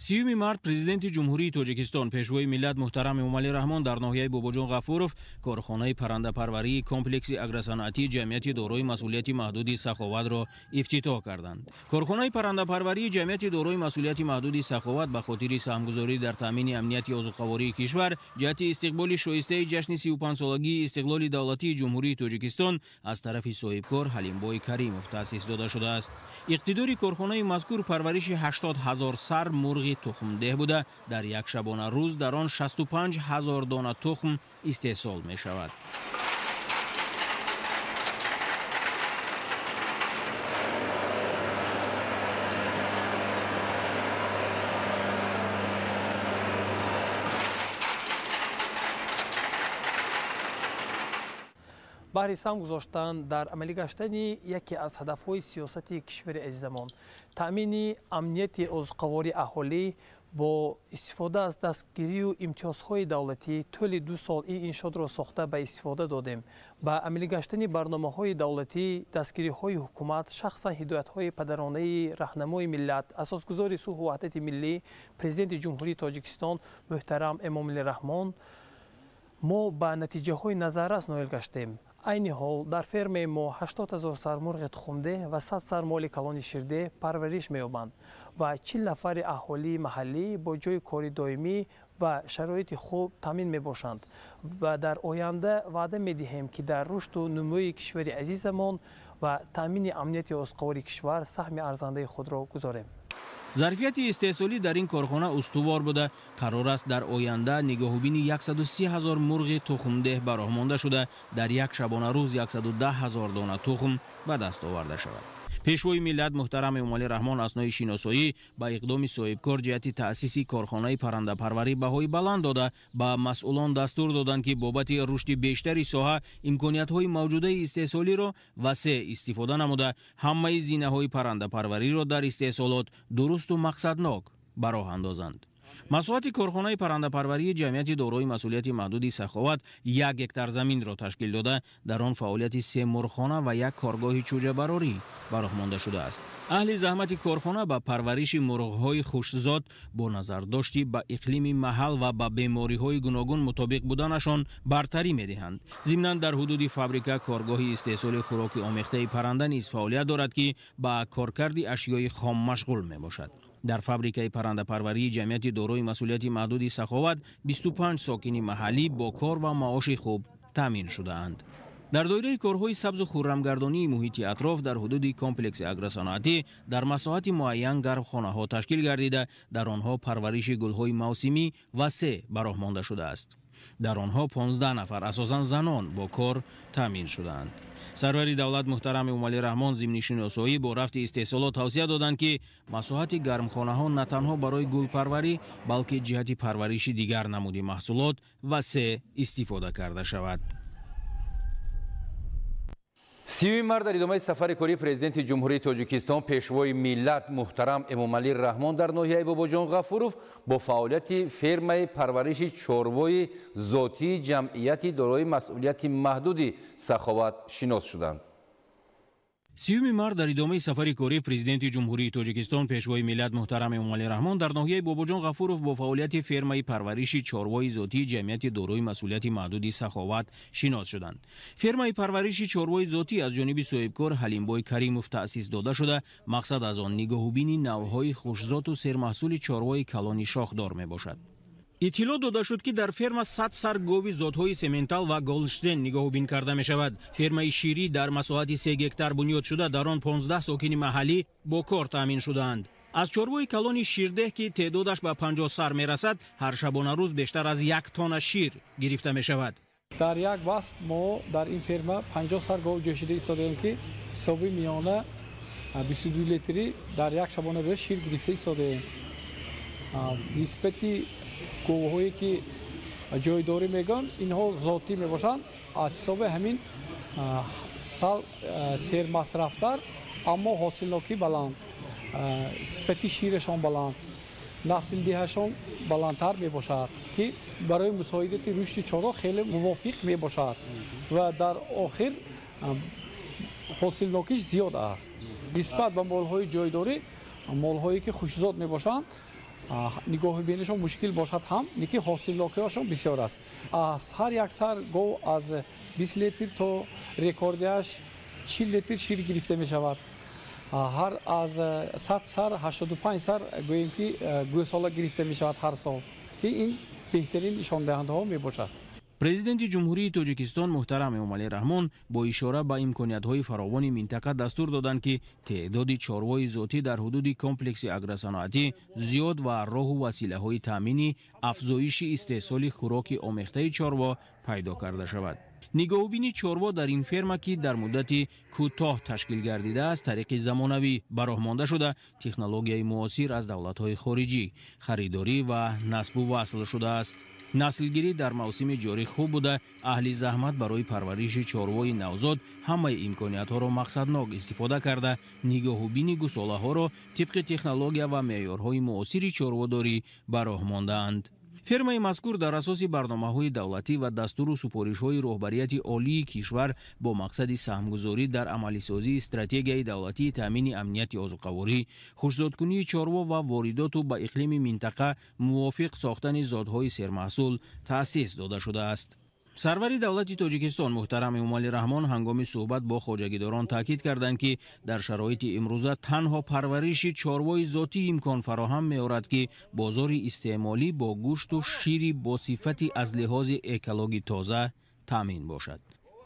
Speaker 19: 30 март Президенти Ҷумҳурии Тоҷикистон, Пешвои миллат муҳтарам Эмомалӣ Раҳмон дар ноҳияи Бобоҷон Ғафуров корхонаи паррандапарварии комплекси агросаноатии ҷамъияти дорои масъулияти маҳдуди Саховатро ифтитоҳ карданд. Корхонаи паррандапарварии ҷамъияти дорои масъулияти маҳдуди Саховат ба хотири саҳмгузорӣ дар таъмини амнияти озуқавории кишвар ҷиҳати истиқболи шоистаи ҷашни 35-солагии истиқлоли давлатии Ҷумҳурии Тоҷикистон аз тарафи соҳибкор Ҳалимбой Каримов таъсис дода шудааст. Иқтидори корхонаи мазкур парвариши 80 ҳазор сар мурғи тухмдеҳ буда, дар як шабона рӯз дар он 65 ҳазор дона тухм истеҳсол мешавад.
Speaker 1: Баҳри сам гузоштан дар амалӣ гаштани яке аз ҳадафҳои сиёсати кишвари азизамон, таъмини амнияти озуқавории аҳолӣ бо истифода аз дастгирию имтиёзҳои давлатӣ тӯли 2 сол ин иншоотро сохта ба истифода додем. Ба амалӣ гаштани барномаҳои давлатӣ, дастгириҳои ҳукумат, шахсан ҳидоятҳои падаронаи раҳнамои миллат, асосгузори сулҳу ваҳдати миллӣ, Президенти Ҷумҳурии Тоҷикистон муҳтарам Эмомалӣ Раҳмон, мо ба натиҷаҳои назаррас ноил гаштем. Айни ҳол дар фермаи мо 80 ҳазор сар мурғи тухмдеҳ ва 100 сар моли калони ширдеҳ парвариш меёбанд ва 40 нафари аҳолии маҳаллӣ бо ҷойи кори доимӣ ва шароити хуб таъмин мебошанд ва дар оянда ваъда медиҳем, ки дар рушду нумӯи кишвари азизамон ва таъмини амнияти озуқавории кишвар саҳми арзандаи худро гузорем.
Speaker 19: Зарфияти истеҳсолӣ дар ин корхона устувор буда, қарор аст дар оянда нигоҳубини 130 ҳазор мурғи тухмдеҳ ба роҳ монда шуда, дар як шабона рӯз 110 ҳазор дона тухм ба даст оварда шавад. Пешвои миллат муҳтарам Эмомалӣ Раҳмон аснои шиносоӣ ба иқдоми соҳибкор ҷиҳати таъсиси корхонаи паррандапарварӣ баҳои баланд дода, ба масъулон дастур доданд, ки бобати рушди бештари соҳа имкониятҳои мавҷудаи истеҳсолиро васеъ истифода намуда, ҳамаи зинаҳои паррандапарвариро дар истеҳсолот дурусту мақсаднок ба роҳ андозанд. Масоҳати корхонаи паррандапарварии ҷамъияти дорои масъулияти маҳдуди Саховат 1 гектар заминро ташкил дода, дар он фаъолияти 3 мурғхона ва 1 коргоҳи чӯҷабарорӣ ба роҳ монда шудааст. Аҳли заҳмати корхона ба парвариши мурғҳои хушзод бо назардошти ба иқлими маҳал ва ба бемориҳои гуногун мутобиқ буданашон бартарӣ медиҳанд. Зимнан дар ҳудуди фабрика коргоҳи истеҳсоли хӯроки омехтаи парранда низ фаъолият дорад, ки ба коркарди ашёи хом машғул мебошад. Дар фабрикаи паррандапарварии ҷамъияти дорои масъулияти маҳдуди Саховат 25 сокини маҳаллӣ бо кор ва маоши хуб таъмин шудаанд. Дар доираи корҳои сабзу хуррамгардонии муҳити атроф дар ҳудуди комплекси агросаноатӣ дар масоҳати муайян гармхонаҳо ташкил гардида, дар онҳо парвариши гулҳои мавсимӣ васеъ ба роҳ монда шудааст. Дар онҳо 15 нафар асосан занон бо кор таъмин шудаанд. Сарвари давлат муҳтарам Эмомалӣ Раҳмон зимни шиносоӣ бо рафти истеҳсолот тавсия доданд, ки масоҳати гармхонаҳо на танҳо барои гулпарварӣ, балки ҷиҳати парвариши дигар намуди маҳсулот васеъ истифода карда шавад.
Speaker 3: 30 март дар идомаи сафари кории Президенти Ҷумҳурии Тоҷикистон, Пешвои миллат муҳтарам Эмомалӣ Раҳмон дар ноҳияи Бобоҷон Ғафуров бо фаъолияти фермаи парвариши чорвои зотии ҷамъияти дорои масъулияти маҳдуди Саховат шинос шуданд.
Speaker 19: 30 март дар идомаи сафари кории Президенти Ҷумҳурии Тоҷикистон, Пешвои миллат муҳтарам Эмомалӣ Раҳмон дар ноҳияи Бобоҷон Ғафуров бо фаъолияти фермаи парвариши чорвои зотии ҷамъияти дорои масъулияти маҳдуди Саховат шинос шуданд. Фермаи парвариши чорвои зотӣ аз ҷониби соҳибкор Ҳалимбой Каримов таъсис дода шуда, мақсад аз он нигоҳубини навъҳои хушзоту сермаҳсули чорвои калони шохдор мебошад. Иттилоъ дода шуд, ки дар ферма 100 сар гови зотҳои сементал ва голштен нигоҳубин карда мешавад. Фермаи ширӣ дар масоҳати 3 гектар бунёд шуда, дар он 15 сокини маҳаллӣ бо кор таъмин шудаанд. Аз чорвои калони ширдеҳ, ки теъдодаш ба 50 сар мерасад, ҳар шабона рӯз бештар аз 1 тонна шир гирифта мешавад.
Speaker 4: Дар як вақт мо дар ин ферма 50 сар гов ҷӯшида истодаем, ки ҳисоби миёна 22 литри дар як шабонарӯз шир гирифта истодаем. Нисбати говҳое ки ҷойдорӣ мегӯянд, инҳо зотӣ мебошанд. Аз ҳисоби ҳамин сал сермасрафтар, аммо ҳосилнокӣ баланд, сифати ширашон баланд, наслдиҳашон баландтар мебошад, ки барои мусоидати рушди чорво хеле мувофиқ мебошад ва дар охир ҳосилнокиш зиёд аст. Нисбат ба молҳои ҷойдорӣ, молҳое ки хушзод мебошанд, нигоҳи бинашон мушкил бошад ҳам, лекин ҳосилнокиҳошон бисёр аст. Аз ҳар як сар гов аз 20 литр то рекордиаш 40 литр шир гирифта мешавад. Ҳар аз 100 сар 85 сар гӯем ки гӯсола гирифта мешавад ҳар сол, ки ин беҳтарин нишондиҳандаҳо мебошад.
Speaker 19: Президенти Ҷумҳурии Тоҷикистон муҳтарам Эмомалӣ Раҳмон бо ишора ба имкониятҳои фаровони минтақа дастур доданд, ки теъдоди чорвои зотӣ дар ҳудуди комплекси агросаноатӣ зиёд ва роҳу василаҳои таъмини афзоиши истеҳсоли хӯроки омехтаи чорво пайдо карда шавад. Нигоҳубини чорво дар ин ферма, ки дар муддати кӯтоҳ ташкил гардидааст, тариқи замонавӣ ба роҳ монда шуда, технологияи муосир аз давлатҳои хориҷӣ харидорӣ ва насбу васл шудааст. Наслгирӣ дар мавсими ҷорӣ хуб буда, аҳли заҳмат барои парвариши чорвои навзод ҳамаи имкониятҳоро мақсаднок истифода карда, нигоҳубини гусолаҳоро тибқи технология ва меъёрҳои муосири чорводорӣ ба роҳ мондаанд. Фермаи мазкур дар асоси барномаҳои давлатӣ ва дастуру супоришҳои роҳбарияти олии кишвар бо мақсади саҳмгузорӣ дар амалисозии стратегияи давлатии таъмини амнияти озуқаворӣ, хушзодкунии чорво ва воридоту ба иқлими минтақа мувофиқ сохтани зодҳои сермаҳсул таъсис дода шудааст. Сарвари давлати Тоҷикистон муҳтарам Эмомалӣ Раҳмон ҳангоми суҳбат бо хоҷагидорон таъкид карданд, ки дар шароити имрӯза танҳо парвариши чорвои зотӣ имкон фароҳам меорад, ки бозори истеъмолӣ бо гӯшту шири бо сифати аз лиҳози экологӣ тоза таъмин бошад.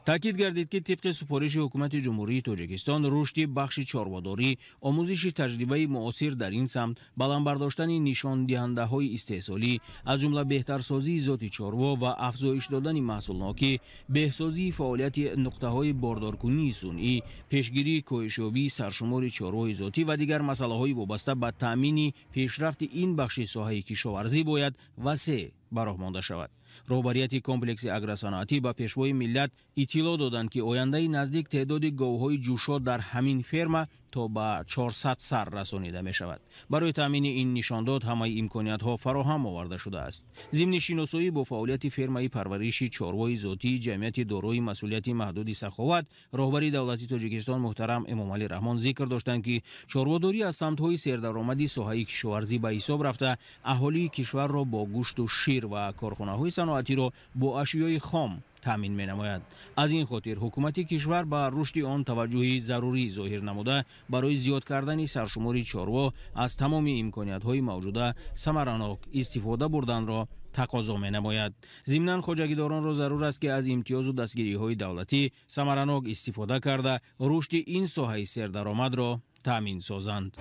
Speaker 19: Таъкид гардид, ки тибқи супориши ҳукумати Ҷумҳурии Тоҷикистон рушди бахши чорводорӣ, омӯзиши таҷрибаи муосир дар ин самт, баланд бардоштани нишондиҳандаҳои истеҳсолӣ, аз ҷумла беҳтарсозии зоти чорво ва афзоиш додани маҳсулнокӣ, беҳсозии фаъолияти нуқтаҳои бордоркунии сунъӣ, пешгирии коҳишёбии саршумори чорвои зотӣ ва дигар масъалаҳои вобаста ба таъмини пешрафти ин бахши соҳаи кишоварзӣ бояд васеъ ба роҳ монда шавад. Роҳбарияти комплекси агросаноатӣ ба пешвои миллат иттилоъ доданд, ки ояндаи наздик теъдоди говҳои ҷӯшо дар ҳамин ферма то ба 400 сар расонида мешавад. Барои таъмини ин нишондод ҳамаи имкониятҳо фароҳам оварда шудааст. Зимни шиносоӣ бо фаъолияти фермаи парвариши чорвои зотии ҷамъияти дорои масъулияти маҳдуди Саховат, роҳбари давлати Тоҷикистон муҳтарам Эмомалӣ Раҳмон зикр доштанд, ки чорводорӣ аз самтҳои сердаромади соҳаи кишоварзӣ ба ҳисоб рафта, аҳолии кишварро бо гӯшту шир ва корхонаҳои саноатиро бо ашёи хом таъмин менамояд. Аз ин хотир ҳукумати кишвар ба рушди он таваҷҷӯҳи зарурӣ зоҳир намуда, барои зиёд кардани саршумори чорво аз тамоми имкониятҳои мавҷуда самаранок истифода бурданро тақозо менамояд. Зимнан хоҷагидоронро зарур аст, ки аз имтиёзу дастгириҳои давлатӣ самаранок истифода карда, рушди ин соҳаи сердаромадро таъмин созанд.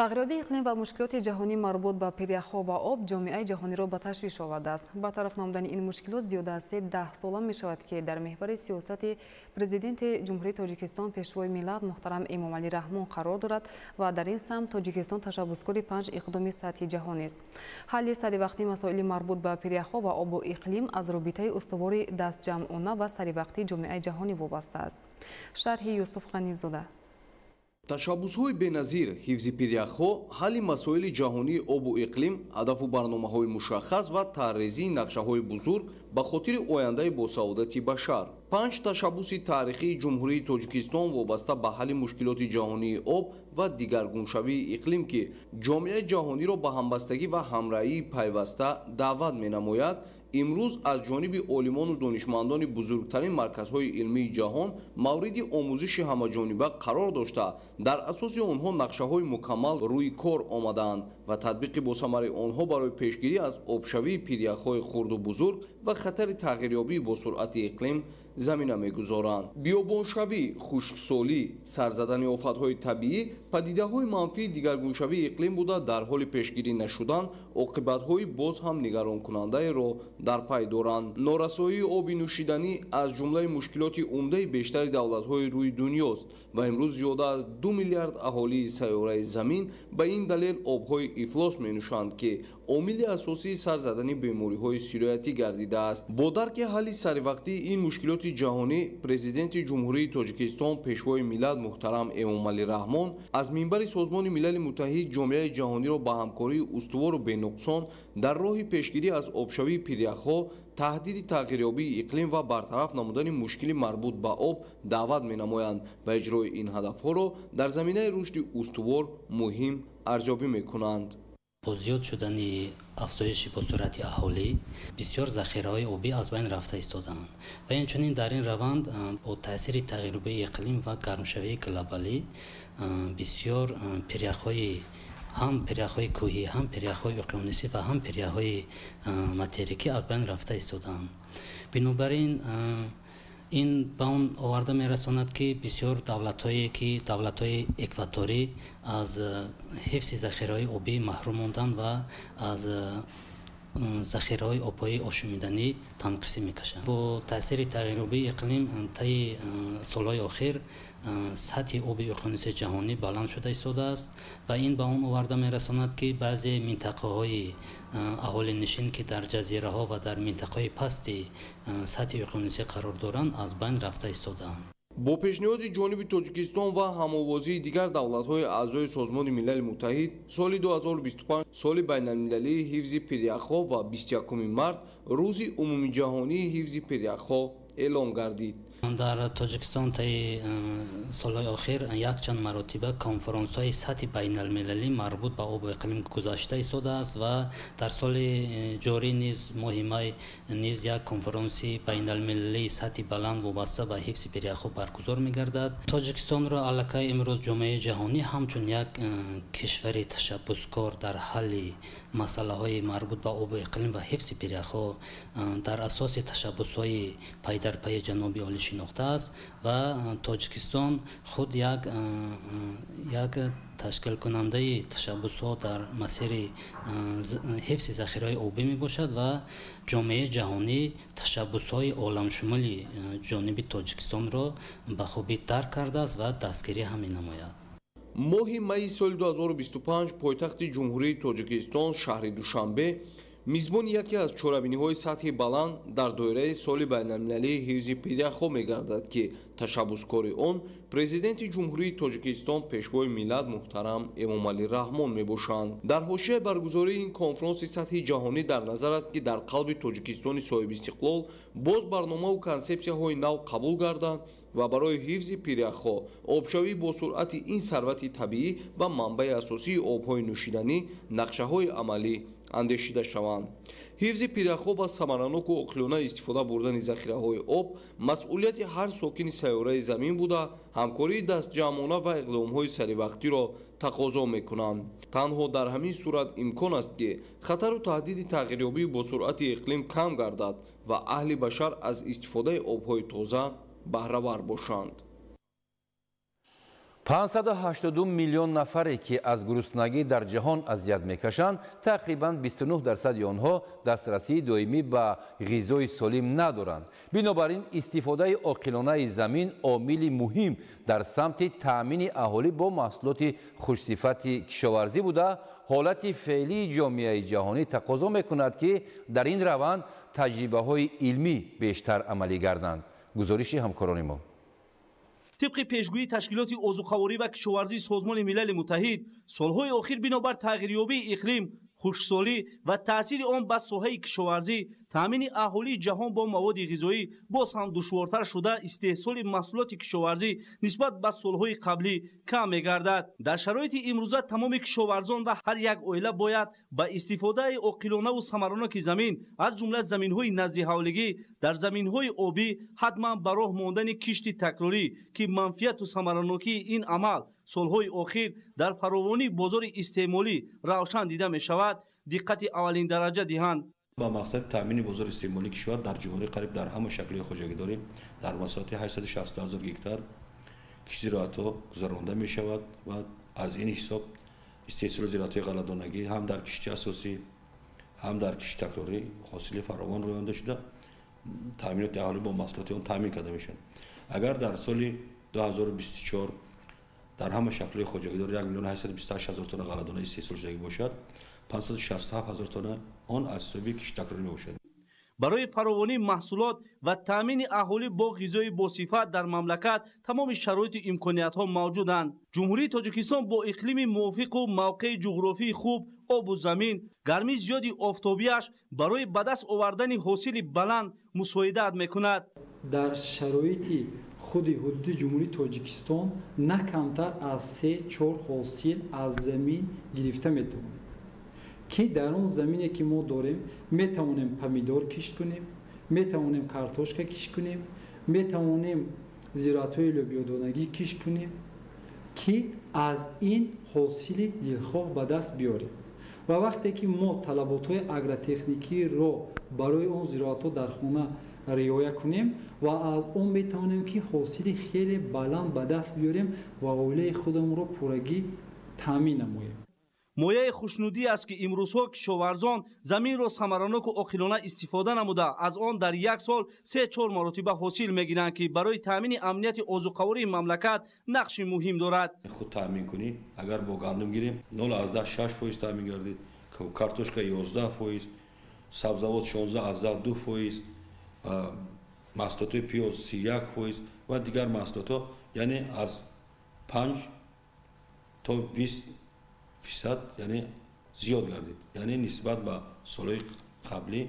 Speaker 2: Тағйирёбии иқлим ва мушкилоти ҷаҳонӣ марбут ба пиряхҳо ва об ҷомеаи ҷаҳониро ба ташвиш овардааст. Бартараф намудани ин мушкилот зиёда аз 10 сола мешавад, ки дар меҳвари сиёсати президенти Ҷумҳурии Тоҷикистон пешвои миллат муҳтарам Эмомалӣ Раҳмон қарор дорад ва дар ин самт Тоҷикистон ташаббускори 5 иқдоми сатҳи ҷаҳонист. Ҳалли саривақтии масоили марбут ба пиряхҳо ва обу иқлим аз робитаи устувори дастҷамъона ва саривақтии ҷомеаи ҷаҳонӣ вобаста аст. Шарҳи Юсуф Ғанизода.
Speaker 5: Ташаббусҳои беназир, ҳифзи пиряхҳо, ҳалли масоили ҷаҳонии обу иқлим, ҳадафу барномаҳои мушаххас ва тарҳрезии нақшаҳои бузург ба хотири ояндаи босаодати башар. 5 ташаббуси таърихии Ҷумҳурии Тоҷикистон вобаста ба ҳалли мушкилоти ҷаҳонии об ва дигаргуншавии иқлим, ки ҷомеаи ҷаҳониро ба ҳамбастагӣ ва ҳамраҳии пайваста даъват менамояд, имрӯз аз ҷониби олимону донишмандони бузургтарин марказҳои илмии ҷаҳон мавриди омӯзиши ҳамаҷониба қарор дошта, дар асоси онҳо нақшаҳои мукаммал рӯи кор омадаанд. ва татбиқи босамари онҳо барои пешгирӣ аз обшавии пиряхҳои хурду бузург ва хатари тағйирёбии бо суръати иқлим замина мегузоранд. Биёбоншавӣ, хушксолӣ, сар задани офатҳои табиӣ падидаҳои манфии дигаргуншавии иқлим буда, дар ҳоли пешгирӣ нашудан оқибатҳои боз ҳам нигаронкунандаеро дар пай доранд. Норасоии оби нӯшиданӣ аз ҷумлаи мушкилоти умдаи бештари давлатҳои рӯи дунёст ва имрӯз зиёда аз 2 миллиард аҳолии сайёраи замин ба ин далел обҳои ифлос менӯшанд, ки омили асосии сар задани бемориҳои сироятӣ гардидааст. Бо дарки ҳалли саривақтии ин мушкилоти ҷаҳонӣ, Президенти Ҷумҳурии Тоҷикистон, Пешвои миллат муҳтарам Эмомалӣ Раҳмон аз минбари Созмони Милали Муттаҳид ҷомеаи ҷаҳониро ба ҳамкории устувору бенуқсон дар роҳи пешгирӣ аз обшавии пиряхҳо, таҳдиди тағйирёбии иқлим ва бартараф намудани мушкили марбут ба об даъват менамоянд ва иҷрои ин ҳадафҳоро дар заминаи рушди устувор муҳим арзёбӣ мекунанд.
Speaker 6: Бо зиёд шудани афзоиши босуръати аҳолӣ бисёр захираҳои обӣ аз байн рафта истодаанд ва инчунин дар ин раванд бо таъсири тағйирёбии иқлим ва гармшавии глобалӣ бисёр пиряхҳои ҳам пиряхҳои кӯҳӣ, ҳам пиряхҳои уқёнусӣ ва ҳам пиряхҳои материкӣ аз байн рафта истодаанд. Бинобар ин ин ба он оварда мерасонад, ки бисёр давлатҳое ки давлатҳои экваторӣ аз ҳифзи захираҳои обӣ маҳрум монданд ва аз захираҳои обҳои ошомиданӣ танқисӣ мекашанд. Бо таъсири тағйирёбии иқлим таи солҳои охир сатҳи оби уқёнуси ҷаҳонӣ баланд шуда истодааст ва ин ба он оварда мерасонад, ки баъзе минтақаҳои аҳолинишин, ки дар ҷазираҳо ва дар минтақаҳои пасти сатҳи уқёнусӣ қарор доранд, аз байн рафта истодаанд.
Speaker 5: Бо пешниҳоди ҷониби Тоҷикистон ва ҳамовозии дигар давлатҳои аъзои Созмони Милали Муттаҳид, соли 2025 соли байналмилалии ҳифзи пиряхҳо ва 21 март рӯзи умумиҷаҳонии ҳифзи пиряхҳо эълон гардид.
Speaker 6: Дар Тоҷикистон таи солҳои охир якчанд маротиба конференсҳои сатҳи байналмилалӣ марбут ба обу иқлим гузашта истодааст ва дар соли ҷорӣ низ моҳи май низ як конференси байналмилалии сатҳи баланд вобаста ба ҳифзи пиряхҳо баргузор мегардад. Тоҷикистонро аллакай имрӯз ҷомеаи ҷаҳонӣ ҳамчун як кишвари ташаббускор дар ҳалли масъалаҳои марбут ба обу иқлим ва ҳифзи пиряхҳо дар асоси ташаббусҳои пайдарпайи ҷаноби олӣ шинохтааст ва Тоҷикистон худ як ташкилкунандаи ташаббусҳо дар масири ҳифзи захираҳои обӣ мебошад ва ҷомеаи ҷаҳонӣ ташаббусҳои оламшумули ҷониби Тоҷикистонро ба хубӣ дарк кардааст ва дастгирӣ ҳам менамояд.
Speaker 5: Моҳи майи соли 2025 пойтахти Ҷумҳурии Тоҷикистон, шаҳри Душанбе, мизбони яке аз чорабиниҳои сатҳи баланд дар доираи соли байналмилалии ҳифзи пиряхҳо мегардад, ки ташаббускори он Президенти Ҷумҳурии Тоҷикистон, Пешвои миллат муҳтарам Эмомалӣ Раҳмон мебошанд. Дар ҳошияи баргузории ин конфронси сатҳи ҷаҳонӣ дар назар аст, ки дар қалби Тоҷикистони соҳибистиқлол боз барномаву консепсияҳои нав қабул гарданд ва барои ҳифзи пиряхҳо, обшавӣ бо суръати ин сарвати табиӣ ва манбаи асосии обҳои нӯшиданӣ нақшаҳои амалӣ андешида шаванд. Ҳифзи пиряхҳо ва самараноку оқилона истифода бурдани захираҳои об масъулияти ҳар сокини сайёраи замин буда, ҳамкории дастҷамъона ва иқдомҳои саривақтиро тақозо мекунанд. Танҳо дар ҳамин сурат имкон аст, ки хатару таҳдиди тағйирёбӣ бо суръати иқлим кам гардад ва аҳли башар аз истифодаи обҳои тоза баҳравар бошанд.
Speaker 3: 582 миллион нафаре, ки аз гуруснагӣ дар ҷаҳон азият мекашанд, тақрибан 29% онҳо дастрасии доимӣ ба ғизои солим надоранд. Бинобар ин истифодаи оқилонаи замин омили муҳим дар самти таъмини аҳолӣ бо маҳсулоти хушсифати кишоварзӣ буда, ҳолати феълии ҷомеаи ҷаҳонӣ тақозо мекунад, ки дар ин раванд таҷрибаҳои илмӣ бештар амалӣ гарданд. Гузориши ҳамкорони мо.
Speaker 7: Тибқи пешгӯии ташкилоти озуқаворӣ ва кишоварзии Созмони Милали Муттаҳид, солҳои охир бинобар тағйирёбии иқлим, хушксолӣ ва таъсири он ба соҳаи кишоварзӣ таъмини аҳолии ҷаҳон бо маводи ғизоӣ боз ҳам душвортар шуда, истеҳсоли маҳсулоти кишоварзӣ нисбат ба солҳои қаблӣ кам мегардад. Дар шароити имрӯза тамоми кишоварзон ва ҳар як оила бояд ба истифодаи оқилонаву самараноки замин, аз ҷумла заминҳои наздиҳавлигӣ, дар заминҳои обӣ ҳатман ба роҳ мондани кишти такрорӣ, ки манфиату самаранокии ин амал солҳои охир дар фаровонии бозори истеъмолӣ равшан дида мешавад, диққати аввалин дараҷа диҳанд.
Speaker 9: Ба мақсади таъмини бозори истеъмолии кишвар дар ҷумҳурӣ қариб дар ҳама шаклҳои хоҷагидорӣ дар масоҳати 860 ҳазор гектар кишти зироатҳо гузаронда мешавад ва аз ин ҳисоб истеҳсоли зироатҳои ғалладонагӣ ҳам дар кишти асосӣ, ҳам дар кишти такрорӣ ҳосили фаровон рӯёнда шуда, таъминоти аҳолӣ бо маҳсулоти он таъмин карда мешавад. Агар дар соли 2024 дар ҳама шаклҳои хоҷагидор 1 828 000 тонна ғалладона истеҳсол шудагӣ бошад, 567 ҳазор тонна он аз ҳисоби кишти такрорӣ мебошад.
Speaker 7: Барои фаровонии маҳсулот ва таъмини аҳолӣ бо ғизои босифат дар мамлакат тамоми шароиту имкониятҳо мавҷуданд. Ҷумҳурии Тоҷикистон бо иқлими мувофиқу мавқеи ҷуғрофии хуб, обу замин, гармии зиёди офтобиаш барои ба даст овардани ҳосили баланд мусоидат мекунад.
Speaker 10: Дар шароити худи ҳудуди Ҷумҳурии Тоҷикистон на камтар аз 3-4 ҳосил аз замин гирифта метавонем, ки дар он замине ки мо дорем метавонем помидор кишт кунем, метавонем картошка кишт кунем, метавонем зироатҳои лӯбиёдонагӣ кишт кунем, ки аз ин ҳосили дилхоҳ ба даст биёрем. Ва вақте ки мо талаботҳои агротехникиро барои он зироатҳо дар хона риоя кунем ва аз он метавонем ки ҳосили хеле баланд ба даст биёрем ва оилаи худамонро пуррагӣ таъмин намоем.
Speaker 7: Мояи хушнудӣ аст, ки имрӯзҳо кишоварзон заминро самараноку оқилона истифода намуда, аз он дар як сол 3-4 маротиба ҳосил мегиранд, ки барои таъмини амнияти озуқавории мамлакат нақши муҳим дорад.
Speaker 9: Худ таъмин кунӣ, агар бо гандум гирем 0,6% таъмин гардид, картошка 11%, сабзавот 16,2%, маҳсулотҳои пиёз 31% ва дигар маҳсулотҳо, яъне аз 5 то 20% яъне зиёд гардид. Яъне нисбат ба солҳои қаблӣ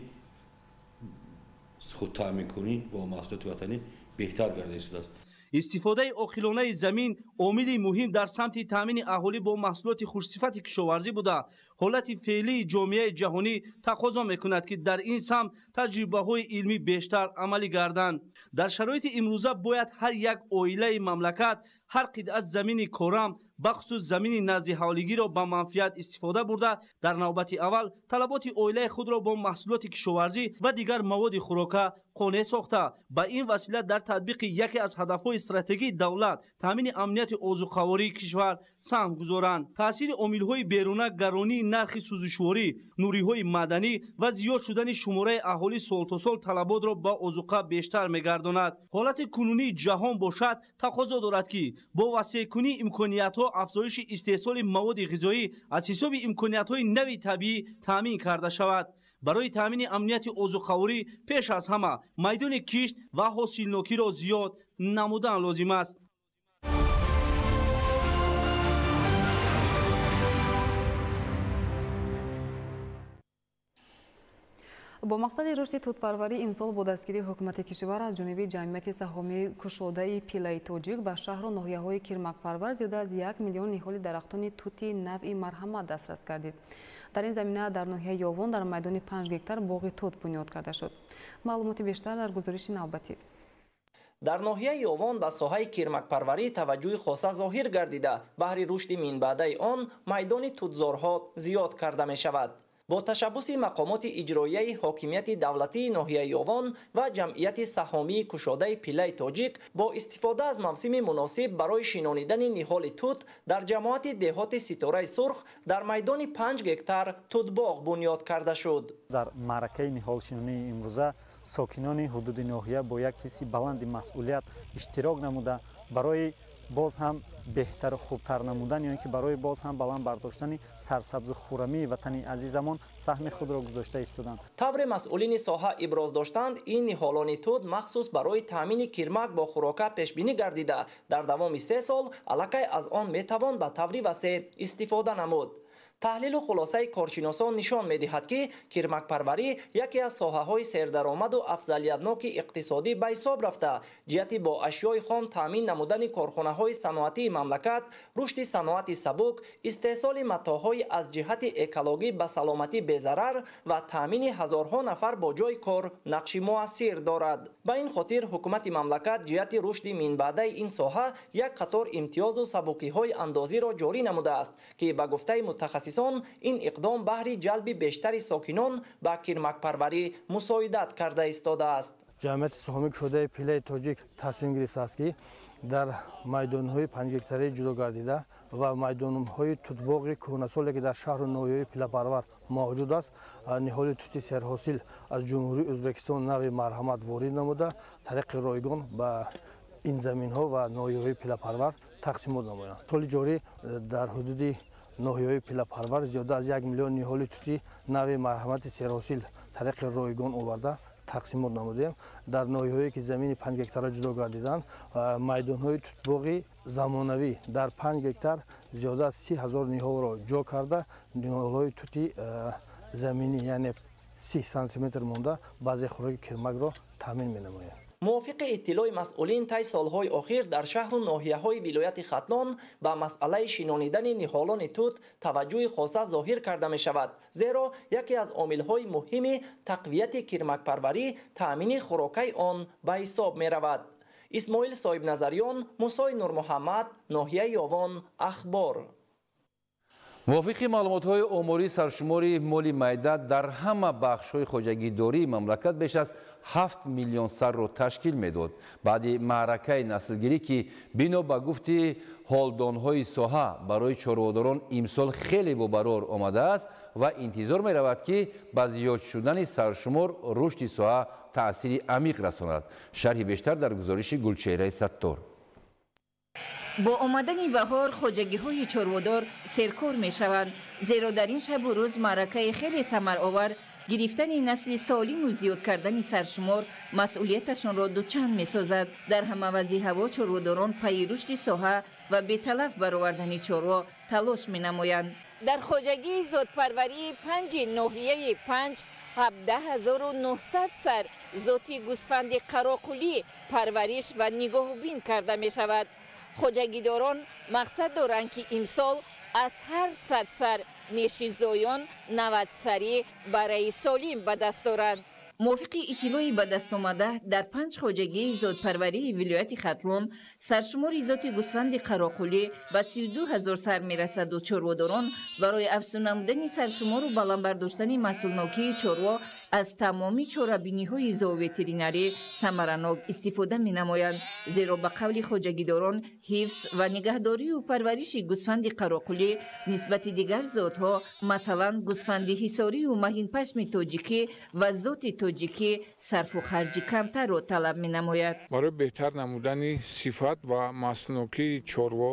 Speaker 9: худтаъминкунӣ бо маҳсулоти ватанӣ беҳтар гардида истодааст.
Speaker 7: Истифодаи оқилонаи замин омили муҳим дар самти таъмини аҳолӣ бо маҳсулоти хушсифати кишоварзӣ буда, ҳолати феълии ҷомеаи ҷаҳонӣ тақозо мекунад, ки дар ин самт таҷрибаҳои илмӣ бештар амалӣ гарданд. Дар шароити имрӯза бояд ҳар як оилаи мамлакат ҳар қитъа замини корам, бахусус замини наздиҳавлигиро ба манфиат истифода бурда, дар навбати аввал талаботи оилаи худро бо маҳсулоти кишоварзӣ ва дигар маводи хӯрока қонеъ сохта, ба ин васила дар татбиқи яке аз ҳадафҳои стратегии давлат таъмини амнияти озуқавории кишвар саҳм гузоранд. Таъсири омилҳои беруна, гаронии нархи сӯзишворӣ, нуриҳои маъданӣ ва зиёд шудани шумораи аҳолӣ сол то сол талаботро ба озуқа бештар мегардонад. Ҳолати кунунии ҷаҳон бошад тақозо дорад, ки бо васеъкунии имкониятҳо афзоиши истеҳсоли маводи ғизоӣ аз ҳисоби имкониятҳои нави табиӣ таъмин карда шавад. Барои таъмини амнияти озуқаворӣ пеш аз ҳама майдони кишт ва ҳосилнокиро зиёд намудан лозим аст.
Speaker 2: Бо мақсади рушди тутпарварӣ имсол бо дастгирии ҳукумати кишвар аз ҷониби ҷамъияти саҳомии кушодаи пилаи тоҷик ба шаҳру ноҳияҳои кирмакпарвар зиёда аз 1 миллион ниҳоли дарахтони тути навъи марҳамат дастрас гардид. Дар ин замина дар ноҳияи Ёвон дар майдони 5 гектар боғи тут бунёд карда шуд. Маълумоти бештар дар гузориши навбатӣ.
Speaker 11: Дар ноҳияи Ёвон ба соҳаи кирмакпарварӣ таваҷҷӯҳи хоса зоҳир гардида, баҳри рушди минбаъдаи он майдони тутзорҳо зиёд карда мешавад. Бо ташаббуси мақомоти иҷроияи ҳокимияти давлатии ноҳияи Ёвон ва ҷамъияти саҳомии кушодаи пилаи тоҷик бо истифода аз мавсими муносиб барои шинонидани ниҳоли тут дар ҷамоати деҳоти Ситораи Сурх дар майдони 5 гектар тутбоғ бунёд карда шуд.
Speaker 12: Дар маъракаи ниҳолшинонии имрӯза сокинони ҳудуди ноҳия бо як ҳисси баланди масъулият иштирок намуда, барои боз ҳам беҳтару хубтар намудан ё ин ки барои боз ҳам баланд бардоштани сарсабзу хуррамии ватани азизамон саҳми худро гузошта истоданд.
Speaker 11: Тавре масъулини соҳа иброз доштанд, ин ниҳолони тут махсус барои таъмини кирмак бо хӯрока пешбинӣ гардида, дар давоми 3 сол аллакай аз он метавон ба таври васеъ истифода намуд. Таҳлилу хулосаи коршиносон нишон медиҳад, ки кирмакпарварӣ яке аз соҳаҳои сердаромаду афзалиятноки иқтисодӣ ба ҳисоб рафта, ҷиҳати бо ашёи хом таъмин намудани корхонаҳои саноатии мамлакат, рушди саноати сабук, истеҳсоли матоъҳои аз ҷиҳати экологӣ ба саломатӣ безарар ва таъмини ҳазорҳо нафар бо ҷойи кор нақши муассир дорад. Ба ин хотир ҳукумати мамлакат ҷиҳати рушди минбаъдаи ин соҳа як қатор имтиёзу сабукиҳои андозиро ҷорӣ намудааст, ки ба гуфтаи мутахассисон ин иқдом баҳри ҷалби бештари сокинон ба кирмакпарварӣ мусоидат карда истодааст.
Speaker 8: Ҷамъияти саҳомии кушодаи Пилаи Тоҷик тасмим гирифтааст, ки дар майдонҳои 5 гектарии ҷудо гардида ва майдонҳои тутбоғи кӯҳнасоле, ки дар шаҳру ноҳияҳои пилапарвар мавҷуд аст, ниҳоли тути серҳосил аз Ҷумҳурии Ӯзбекистон нави Марҳамат ворид намуда, тариқи ройгон ба ин заминҳо ва ноҳияҳои пилапарвар тақсимот намоянд. Соли ҷорӣ дар ҳудуди ноҳияҳои пилапарвар зиёда аз 1 миллион ниҳоли тути нави Марҳамати серҳосил тариқи ройгон оварда тақсимот намудем. Дар ноҳияҳое, ки замини 5 гектара ҷудо гардиданд, майдонҳои тутбоғи замонавӣ дар 5 гектар зиёда аз 30 000 ниҳолро ҷо карда, ниҳолҳои тути заминӣ, яъне 30 сантиметр монда, баъзе хӯроки кирмакро таъмин менамояд.
Speaker 11: Мувофиқи иттилои масъулин, тай солҳои охир дар шаҳру ноҳияҳои вилояти Хатлон ба масъалаи шинонидани ниҳолони тут таваҷҷӯҳи хоса зоҳир карда мешавад, зеро яке аз омилҳои муҳими тақвияти кирмакпарварӣ таъмини хӯрокаи он ба ҳисоб меравад. Исмоил Соҳибназарён, Мусои Нурмуҳаммад, ноҳияи Ёвон, Ахбор.
Speaker 3: Мувофиқи маълумотҳои оморӣ, саршумори моли майда дар ҳама бахшҳои хоҷагидории мамлакат беш аз 7 миллион сарро ташкил медод. Баъди маъракаи наслгирӣ, ки бино ба гуфти ҳолдонҳои соҳа барои чорводорон имсол хеле бобарор омадааст ва интизор меравад, ки ба зиёд шудани саршумор рушди соҳа таъсири амиқ расонад. Шарҳи бештар дар гузориши Гулчеҳраи Саттор.
Speaker 14: Бо омадани баҳор хоҷагиҳои чорводор серкор мешаванд, зеро дар ин шабу рӯз маъракаи хеле самаровар гирифтани насли солиму зиёд кардани саршумор масъулияташонро дучанд месозад. Дар ҳама вазъи ҳаво чорводорон пайи рушди соҳа ва беталаф баровардани чорво талош менамоянд. Дар хоҷагии зотпарварии панҷи ноҳияи Панҷ 17 900 сар зоти гӯсфанди қароқулӣ парвариш ва нигоҳубин карда мешавад. Хоҷагидорон мақсад доранд, ки имсол аз ҳар 100 сар меши зоён 90 сари барраи солим ба даст доранд. Мувофиқи иттилои ба даст омада, дар панҷ хоҷагии зотпарварии вилояти Хатлон саршумори зоти гӯсфанди қароқулӣ ба 32 000 сар мерасаду чорводорон барои афзун намудани саршумору баланд бардоштани маҳсулнокии чорво аз тамоми чорабиниҳои зооветеринарӣ самаранок истифода менамоянд, зеро ба қавли хоҷагидорон ҳифз ва нигаҳдорию парвариши гӯсфанди қароқулӣ нисбати дигар зотҳо, масалан гӯсфанди ҳисорию маҳинпашми тоҷикӣ ва зоти тоҷикӣ, сарфу харҷи камтарро талаб менамояд.
Speaker 15: Барои беҳтар намудани сифат ва маҳсулнокии чорво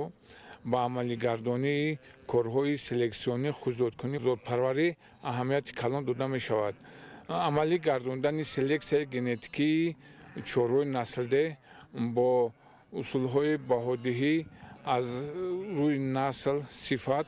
Speaker 15: ба амалигардонии корҳои селексионӣ, хушзодкунӣ, зотпарварӣ аҳамияти калон дода мешавад. Амалӣ гардондани селексияи генетикии чорвои наслдеҳ бо усулҳои баҳодиҳӣ аз рӯи насл, сифат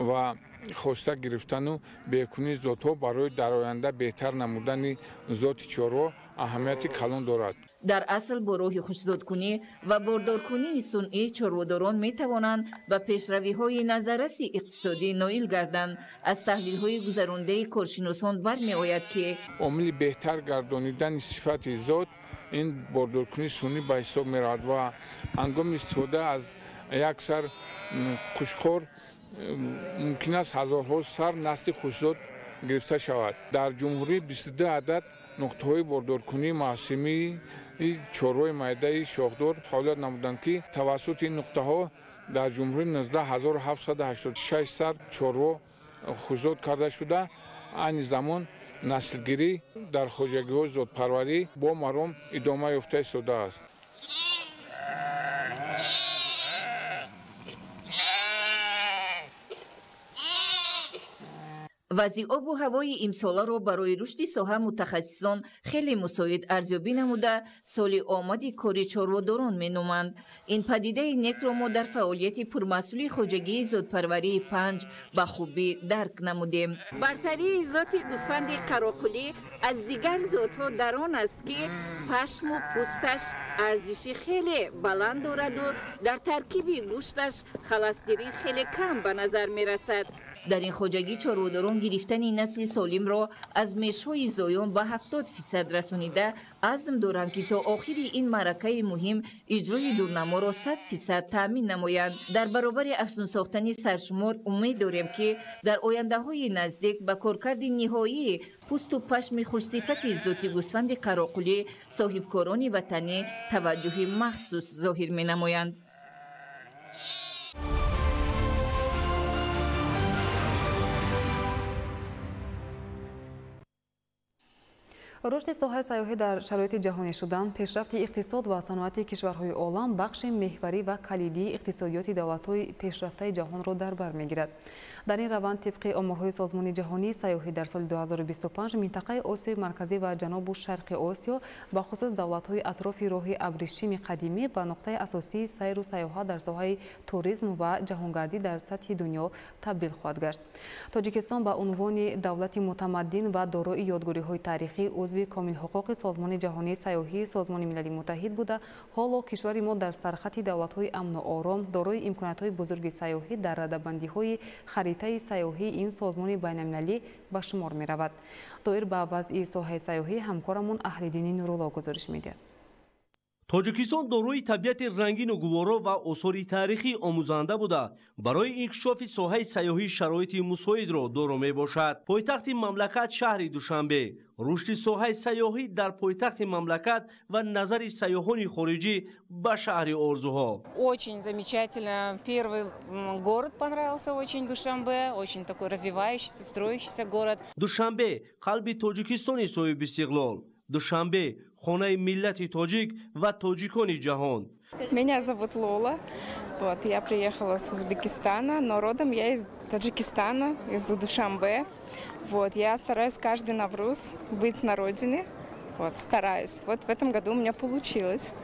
Speaker 15: ва хоста гирифтану беҳкунии зотҳо барои дар оянда беҳтар намудани зоти чорво аҳамияти калон дорад.
Speaker 14: Дар асл, бо роҳи хушзодкунӣ ва бордоркунии сунъӣ чорводорон метавонанд ба пешравиҳои назарраси иқтисодӣ ноил гарданд. Аз таҳлилҳои гузарондаи коршиносон бармеояд, ки
Speaker 15: омили беҳтар гардонидани сифати зот ин бордоркунии сунъӣ ба ҳисоб меравад ва ҳангоми истифода аз як сар қӯчқор мумкин аст ҳазорҳо сар насли хушзод гирифта шавад. Дар ҷумҳурӣ 22 адад нуқтаҳои бордоркунии мавсимии чорвои майдаи шохдор фаъолият намуданд, ки тавассути ин нуқтаҳо дар ҷумҳурӣ 19 786 сар чорво хушзод карда шуда, айни замон наслгирӣ дар хоҷагиҳои зотпарварӣ бо маром идома ёфта истодааст.
Speaker 14: Вазъи обу ҳавои имсоларо барои рушди соҳа мутахассисон хеле мусоид арзёбӣ намуда, соли омади кори чорводорон меноманд. Ин падидаи некро мо дар фаъолияти пурмасъули хоҷагии зотпарварии Панҷ ба хубӣ дарк намудем. Бартарии зоти гӯсфанди қароқулӣ аз дигар зотҳо дар он аст, ки пашму пӯсташ арзиши хеле баланд дораду дар таркиби гӯшташ холестерин хеле кам ба назар мерасад. Дар ин хоҷагӣ чорводорон гирифтани насли солимро аз мешҳои зоён ба 70% расонида, азм доранд, ки то охири ин маъракаи муҳим иҷрои дурнаморо 100% таъмин намоянд. Дар баробари афзун сохтани саршумор умед дорем, ки дар ояндаҳои наздик ба коркарди ниҳоии пӯсту пашми хушсифати зоти гӯсфанди қароқулӣ соҳибкорони ватанӣ таваҷҷӯҳи махсус зоҳир менамоянд.
Speaker 2: Рушди соҳаи сайёҳӣ дар шароити ҷаҳонӣ шудан, пешрафти иқтисод ва саноати кишварҳои олам бахши меҳварӣ ва калидии иқтисодиёти давлатҳои пешрафтаи ҷаҳонро дар бар мегирад. Дар ин раванд, тибқи оморҳои Созмони ҷаҳонии сайёҳӣ, дар соли 2025 минтақаи Осиёи Марказӣ ва Ҷанубу Шарқи Осиё, ба хусус давлатҳои атрофи роҳи абрешими қадимӣ, ба нуқтаи асосии сайру сайёҳат дар соҳаи туризм ва ҷаҳонгардӣ дар сатҳи дунё табдил хоҳад гашт. Тоҷикистон ба унвони давлати мутамаддин ва дорои ёдгориҳои таърихӣ узви комилҳуқуқи Созмони ҷаҳонии сайёҳии Созмони Милали Муттаҳид буда, ҳоло кишвари мо дар сархати давлатҳои амну ором, дорои имкониятҳои бузурги сайёҳӣ дар радабандиҳои харитаи сайёҳии ин созмони байналмилалӣ ба шумор меравад. Доир ба вазъи соҳаи сайёҳӣ ҳамкорамон Аҳлиддини Нурулло гузориш медиҳад.
Speaker 7: Тоҷикистон дорои табиати рангину гуворо ва осори таърихӣ омӯзанда буда, барои инкишофи соҳаи сайёҳӣ шароити мусоидро доро мебошад. Пойтахти мамлакат шаҳри Душанбе, рушди соҳаи сайёҳӣ дар пойтахти мамлакат ва назари сайёҳони хориҷӣ ба шаҳри орзуҳо.
Speaker 13: Очень замечательно. Первый город понравился очень Душанбе, очень такой развивающийся, строящийся город.
Speaker 7: Душанбе қалби Тоҷикистони соҳибистиқлол. Душанбе хонаи миллати тоҷик ва тоҷикони ҷаҳон.
Speaker 16: Меня зовут Лола. Вот, я приехала с Узбекистана, но родом я из Таджикистана, из Душанбе. Вот, я стараюсь каждый Навруз быть на родине. Вот, стараюсь. Вот в этом году у меня получилось.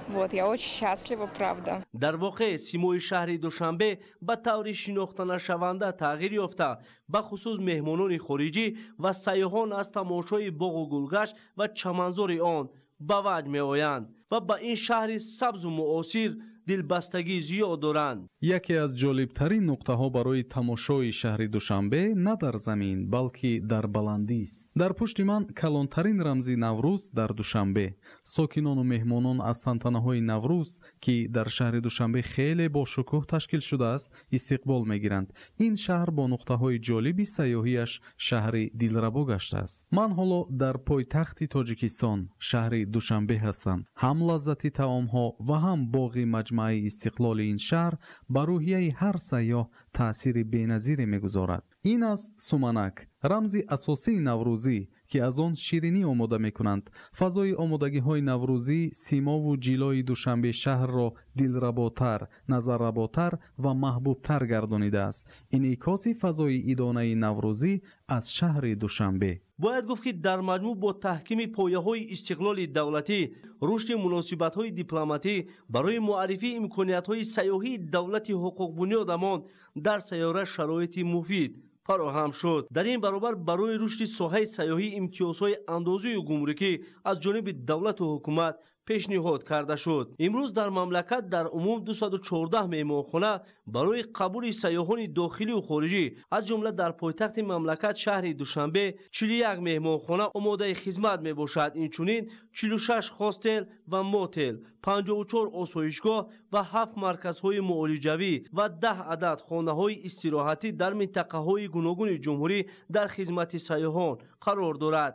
Speaker 16: Вот, я очень счастлива, правда.
Speaker 7: Дар воқеъ симои шаҳри Душанбе ба таври шинохтанашаванда тағйир ёфта, ба хусус меҳмонони хориҷӣ ва сайёҳон аз тамошои боғу гулгашт ва чаманзори он ба ваҷд меоянд ва ба ин шаҳри сабзу муосир дилбастагӣ зиёд доранд.
Speaker 17: Яке аз ҷолибтарин нуқтаҳо барои тамошои шаҳри Душанбе на дар замин, балки дар баландист. Дар пушти ман калонтарин рамзи Наврӯз дар Душанбе. Сокинону меҳмонон аз тантанаҳои Наврӯз, ки дар шаҳри Душанбе хеле бошукӯҳ ташкил шудааст, истиқбол мегиранд. Ин шаҳр бо нуқтаҳои ҷолиби сайёҳиаш шаҳри дилрабо гаштааст. Ман ҳоло дар пойтахти Тоҷикистон, шаҳри Душанбе ҳастам. Ҳам лаззати таомҳо ва ҳам боғи маҷмааи истиқлоли ин шаҳр ба рӯҳияи ҳар сайёҳ таъсири беназире мегузорад. Ин аст суманак, рамзи асосии наврӯзӣ, ки аз он ширинӣ омода мекунанд. Фазои омодагиҳои наврӯзӣ симову ҷилои Душанбе шаҳрро дилработар, назарработар ва маҳбубтар гардонидааст. Инъикоси фазои идонаи наврӯзӣ аз шаҳри Душанбе.
Speaker 7: Бояд гуфт, ки дар маҷмӯъ бо таҳкими пояҳои истиқлоли давлатӣ, рушди муносибатҳои дипломатӣ барои муаррифии имкониятҳои сайёҳии давлати ҳуқуқбунёдамон дар сайёра шароити муфид фароҳам шуд. Дар ин баробар барои рушди соҳаи сайёҳӣ имтиёзҳои андозию гумрукӣ аз ҷониби давлату ҳукумат пешниҳод карда шуд. Имрӯз дар мамлакат дар умум 214 меҳмонхона барои қабули сайёҳони дохилию хориҷӣ, аз ҷумла дар пойтахти мамлакат шаҳри Душанбе 41 меҳмонхона омодаи хизмат мебошад. Инчунин 46 хостел ва мотел, 54 осоишгоҳ ва 7 марказҳои муолиҷавӣ ва 10 адад хонаҳои истироҳатӣ дар минтақаҳои гуногуни ҷумҳурӣ дар хизмати сайёҳон қарор дорад.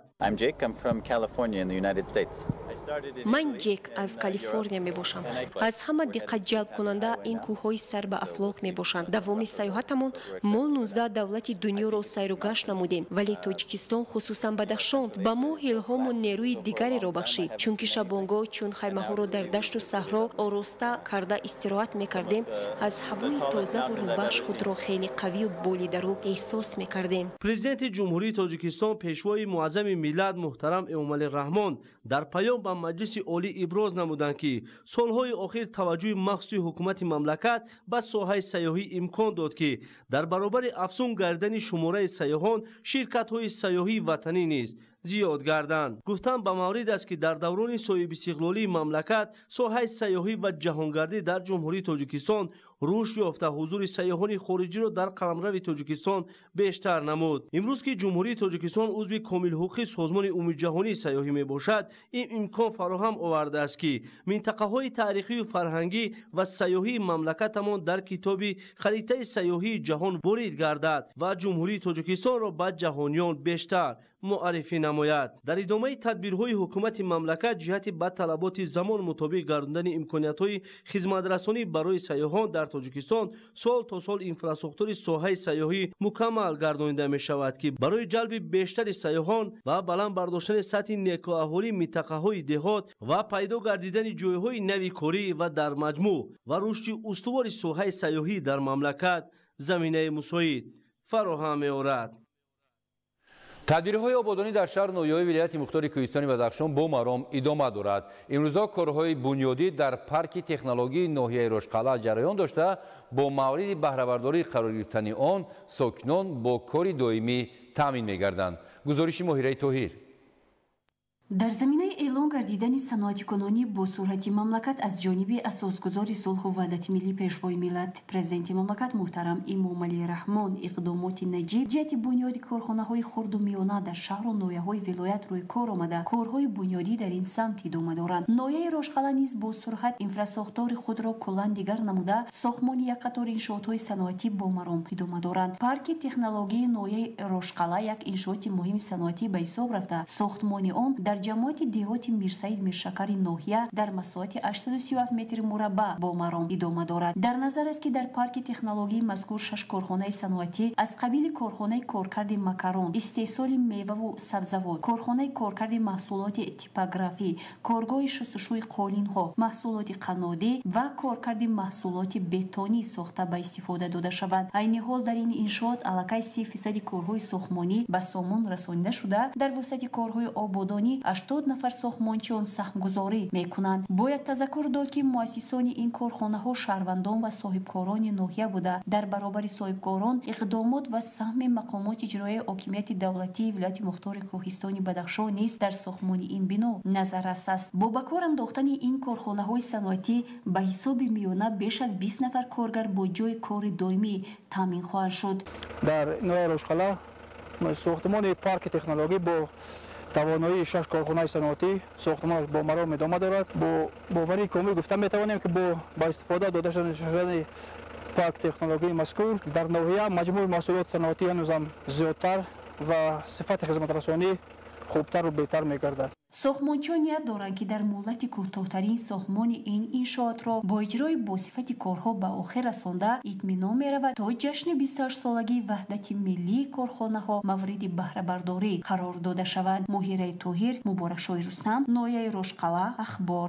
Speaker 18: Ман Ҷек аз Калифорния мебошам. Аз ҳама диққатҷалбкунанда ин кӯҳҳои сар ба афлок мебошанд. Давоми сайёҳатамон мо 19 давлати дунёро сайру гашт намудем, вале Тоҷикистон, хусусан Бадахшон, ба мо илҳому нерӯи дигареро бахшид, чунки шабонгоҳ чун хаймаҳоро дар дашту саҳро ороста карда истироҳат мекардем, аз ҳавои тозаву рӯҳбахш худро хеле қавию болидарӯ эҳсос мекардем.
Speaker 7: Президенти Ҷумҳурии Тоҷикистон, Пешвои муаззами миллат муҳтарам Эмомалӣ Раҳмон дар паём ба Маҷлиси Олӣ иброз намуданд, ки солҳои охир таваҷҷӯҳи махсуси ҳукумати мамлакат ба соҳаи сайёҳӣ имкон дод, ки дар баробари афзун гардидани шумораи сайёҳон ширкатҳои сайёҳии ватанӣ низ зиёд гарданд. Гуфтан ба маврид аст, ки дар даврони соҳибистиқлолии мамлакат соҳаи сайёҳӣ ва ҷаҳонгардӣ дар Ҷумҳурии Тоҷикистон рушд ёфта, ҳузури сайёҳони хориҷиро дар қаламрави Тоҷикистон бештар намуд. Имрӯз ки Ҷумҳурии Тоҷикистон узви комилҳуқуқи Созмони Умумиҷаҳонии сайёҳӣ мебошад, ин имкон фароҳам овардааст, ки минтақаҳои таърихию фарҳангӣ ва сайёҳии мамлакатамон дар китоби харитаи сайёҳии ҷаҳон ворид гардад ва Ҷумҳурии Тоҷикистонро ба ҷаҳониён бештар муаррифӣ намояд. Дар идомаи тадбирҳои ҳукумати мамлакат ҷиҳати ба талаботи замон мутобиқ гардондани имкониятҳои хизматрасонӣ барои сайёҳон дар Тоҷикистон сол то сол инфрасохтори соҳаи сайёҳӣ мукаммал гардонида мешавад, ки барои ҷалби бештари сайёҳон ва баланд бардоштани сатҳи некӯаҳолии минтақаҳои деҳот ва пайдо гардидани ҷойҳои нави корӣ ва дар маҷмӯъ ва рушди устувори соҳаи сайёҳӣ дар мамлакат заминаи мусоид фароҳам меорад.
Speaker 3: Тадбирҳои ободонӣ дар шаҳр ноҳияҳои вилояти мухтори Кӯҳистони Бадахшон бо маром идома дорад. Имрӯзҳо корҳои бунёдӣ дар парки технологии ноҳияи Рошқалъа ҷараён дошта, бо мавриди баҳрабардорӣ қарор гирифтани он сокинон бо кори доимӣ таъмин мегарданд. Гузориши Моҳираи Тоҳир.
Speaker 20: Дар заминаи эълон гардидани саноатикунонӣ бо суръати мамлакат аз ҷониби асосгузори сулҳу ваҳдати миллӣ, Пешвои миллат, Президенти мамлакат муҳтарам Эмомалӣ Раҳмон, иқдомоти наҷиб ҷиҳати бунёди корхонаҳои хурду миёна дар шаҳру ноҳияҳои вилоят рӯй кор омада, корҳои бунёдӣ дар ин самт идома доранд. Ноҳияи Рошқалъа низ бо суръат инфрасохтори худро куллан дигар намуда, сохтмони як қатор иншоотҳои саноатӣ бо маром идома доранд. Парки технологияи ноҳияи Рошқалъа як иншооти муҳими саноатӣ ба ҳисоб рафта, сохтмони он дар ҷамоати деҳоти Мирсаид Миршакари ноҳия дар масоҳати 837 метри мураббаъ бо маром идома дорад. Дар назар аст, ки дар парки технологияи мазкур шаш корхонаи саноатӣ аз қабили корхонаи коркарди макарон, истеҳсоли меваву сабзавот, корхонаи коркарди маҳсулоти типографӣ, коргоҳи шустушӯи қолинҳо, маҳсулоти қаннодӣ ва коркарди маҳсулоти бетонӣ сохта ба истифода дода шаванд. Айни ҳол дар ин иншоот аллакай 30% корҳои сохтмонӣ ба сомон расонида шуда, дар вусъати корҳои ободонӣ 80 нафар сохтмончиён саҳмгузорӣ мекунанд. Бояд тазаккур дод, ки муассисони ин корхонаҳо шаҳрвандон ва соҳибкорони ноҳия буда, дар баробари соҳибкорон иқдомот ва саҳми мақомоти иҷроияи ҳокимияти давлатии вилояти мухтори Кӯҳистони Бадахшон низ дар сохтмони ин бино назаррас аст. Бо ба кор андохтани ин корхонаҳои саноатӣ ба ҳисоби миёна беш аз 20 нафар коргар бо ҷойи кори доимӣ таъмин хоҳанд шуд.
Speaker 21: Дар ноҳияи Рошқалъа сохтмони парки технологӣ бо тавоноии шаш корхонаи саноатӣ сохтмонаш бо маром идома дорад. Бо боварии комил гуфта метавонем, ки бо ба истифода дода шудани парк технологияи мазкур дар ноҳия маҷмӯи маҳсулоти саноатӣ ҳанӯзам зиёдтар ва сифати хизматрасонӣ хубтару беҳтар мегардад.
Speaker 20: Сохтмончиён ният доранд, ки дар муҳлати кӯтоҳтарин сохтмони ин иншоотро бо иҷрои босифати корҳо ба охир расонда, итминон меравад, то ҷашни 28-солагии ваҳдати миллии корхонаҳо мавриди баҳрабардорӣ қарор дода шаванд. Моҳираи Тоҳир, Муборакшоҳи Рустам, ноҳияи Рошқалъа, Ахбор.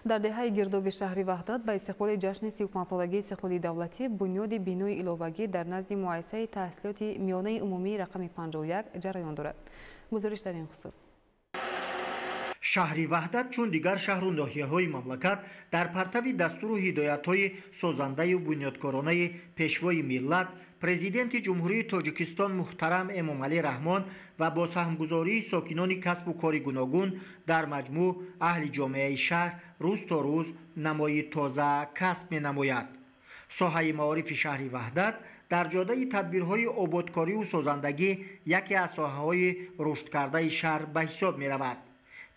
Speaker 2: Дар деҳаи гирдоби шаҳри Ваҳдат ба истиқболи ҷашни 35-солагии истиқлоли давлатӣ бунёди бинои иловагӣ дар назди муассисаи таҳсилоти миёнаи умумии рақами 51 ҷараён дорад. Гузориш дар ин хусус.
Speaker 23: Шаҳри Ваҳдат чун дигар шаҳру ноҳияҳои мамлакат дар партави дастуру ҳидоятҳои созандаю бунёдкоронаи Пешвои миллат, Президенти Ҷумҳурии Тоҷикистон муҳтарам Эмомалӣ Раҳмон ва бо саҳмгузории сокинони касбу кори гуногун, дар маҷмӯъ аҳли ҷомеаи шаҳр рӯз то рӯз намои тоза касб менамояд. Соҳаи маорифи шаҳри Ваҳдат дар ҷодаи тадбирҳои ободкориву созандагӣ яке аз соҳаҳои рушдкардаи шаҳр ба ҳисоб меравад.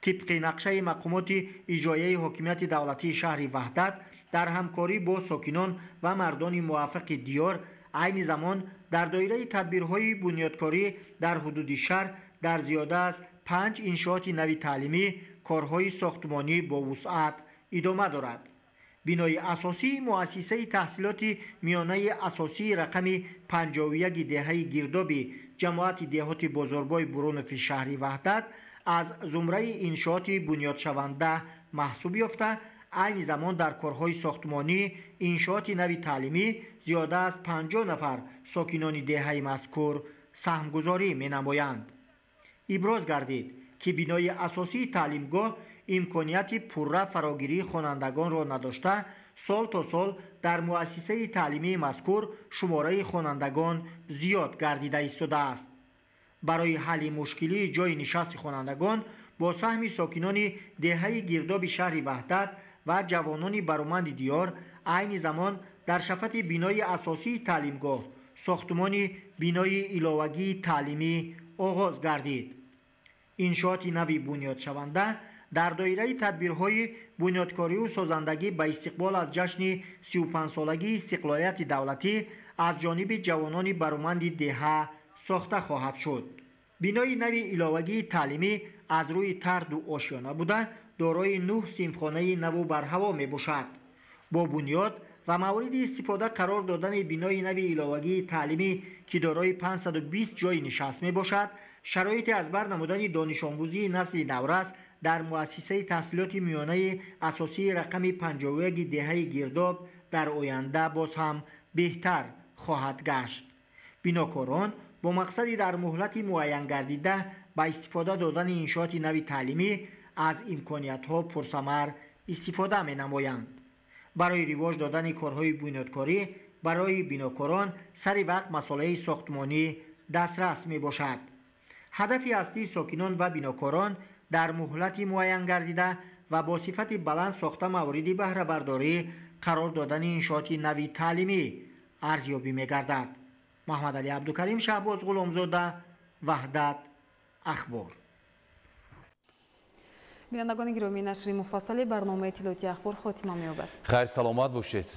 Speaker 23: Тибқи нақшаи мақомоти иҷроияи ҳокимияти давлатии шаҳри Ваҳдат дар ҳамкорӣ бо сокинон ва мардони муваффақи диёр, айни замон дар доираи тадбирҳои бунёдкорӣ дар ҳудуди шаҳр дар зиёда аз 5 иншооти нави таълимӣ корҳои сохтмонӣ бо вусъат идома дорад. Бинои асосии муассисаи таҳсилоти миёнаи асосии рақами 51 деҳаи Гирдоби ҷамоати деҳоти Бозорбой Бурунови шаҳри Ваҳдат аз зумраи иншооти бунёдшаванда маҳсуб ёфта, айни замон дар корҳои сохтмонӣ иншооти нави таълимӣ зиёда аз 50 нафар сокинони деҳаи мазкур саҳмгузорӣ менамоянд. Иброз гардид, ки бинои асосии таълимгоҳ имконияти пурра фарогирии хонандагонро надошта, сол то сол дар муассисаи таълимии мазкур шумораи хонандагон зиёд гардида истодааст. Барои ҳалли мушкилии ҷойи нишасти хонандагон бо саҳми сокинони деҳаи Гирдоби шаҳри Ваҳдат ва ҷавонони бароманди диёр айни замон дар шафати бинои асосии таълимгоҳ сохтмони бинои иловагии таълимӣ оғоз гардид. Иншооти нави бунёдшаванда дар доираи тадбирҳои бунёдкорию созандагӣ ба истиқбол аз ҷашни 35-солагии истиқлолияти давлатӣ аз ҷониби ҷавонони бароманди деҳа сохта хоҳад шуд. Бинои нави иловагии таълимӣ аз рӯи тарҳ дуошёна буда, дорои 9 синфхонаи наву барҳаво мебошад. Бо бунёд ва мавриди истифода қарор додани бинои нави иловагии таълимӣ, ки дорои 520 ҷойи нишаст мебошад, шароити аз бар намудани донишомӯзии насли наврас дар муассисаи таҳсилоти миёнаи асосии рақами 51 деҳаи Гирдоб дар оянда боз ҳам беҳтар хоҳад гашт. Бинокорон бо мақсади дар муҳлати муайянгардида ба истифода додани иншооти нави таълимӣ аз имкониятҳо пурсамар истифода менамоянд. Барои ривоҷ додани корҳои бунёдкорӣ барои бинокорон сари вақт масолаи сохтмонӣ дастрас мебошад. Ҳадафи аслии сокинон ва бинокорон дар муҳлати муайянгардида ва бо сифати баланд сохта мавриди баҳрабардорӣ қарор додани иншооти нави таълимӣ арзёбӣ мегардад. Маҳмадалӣ Абдукарим, Шаҳбоз Ғуломзода, Ваҳдат, Ахбор.
Speaker 2: Бинандагони гиромӣ, нашри муфассали барномаи иттилоотии Ахбор хотима меёбад.
Speaker 3: Хайр, саломат бошед.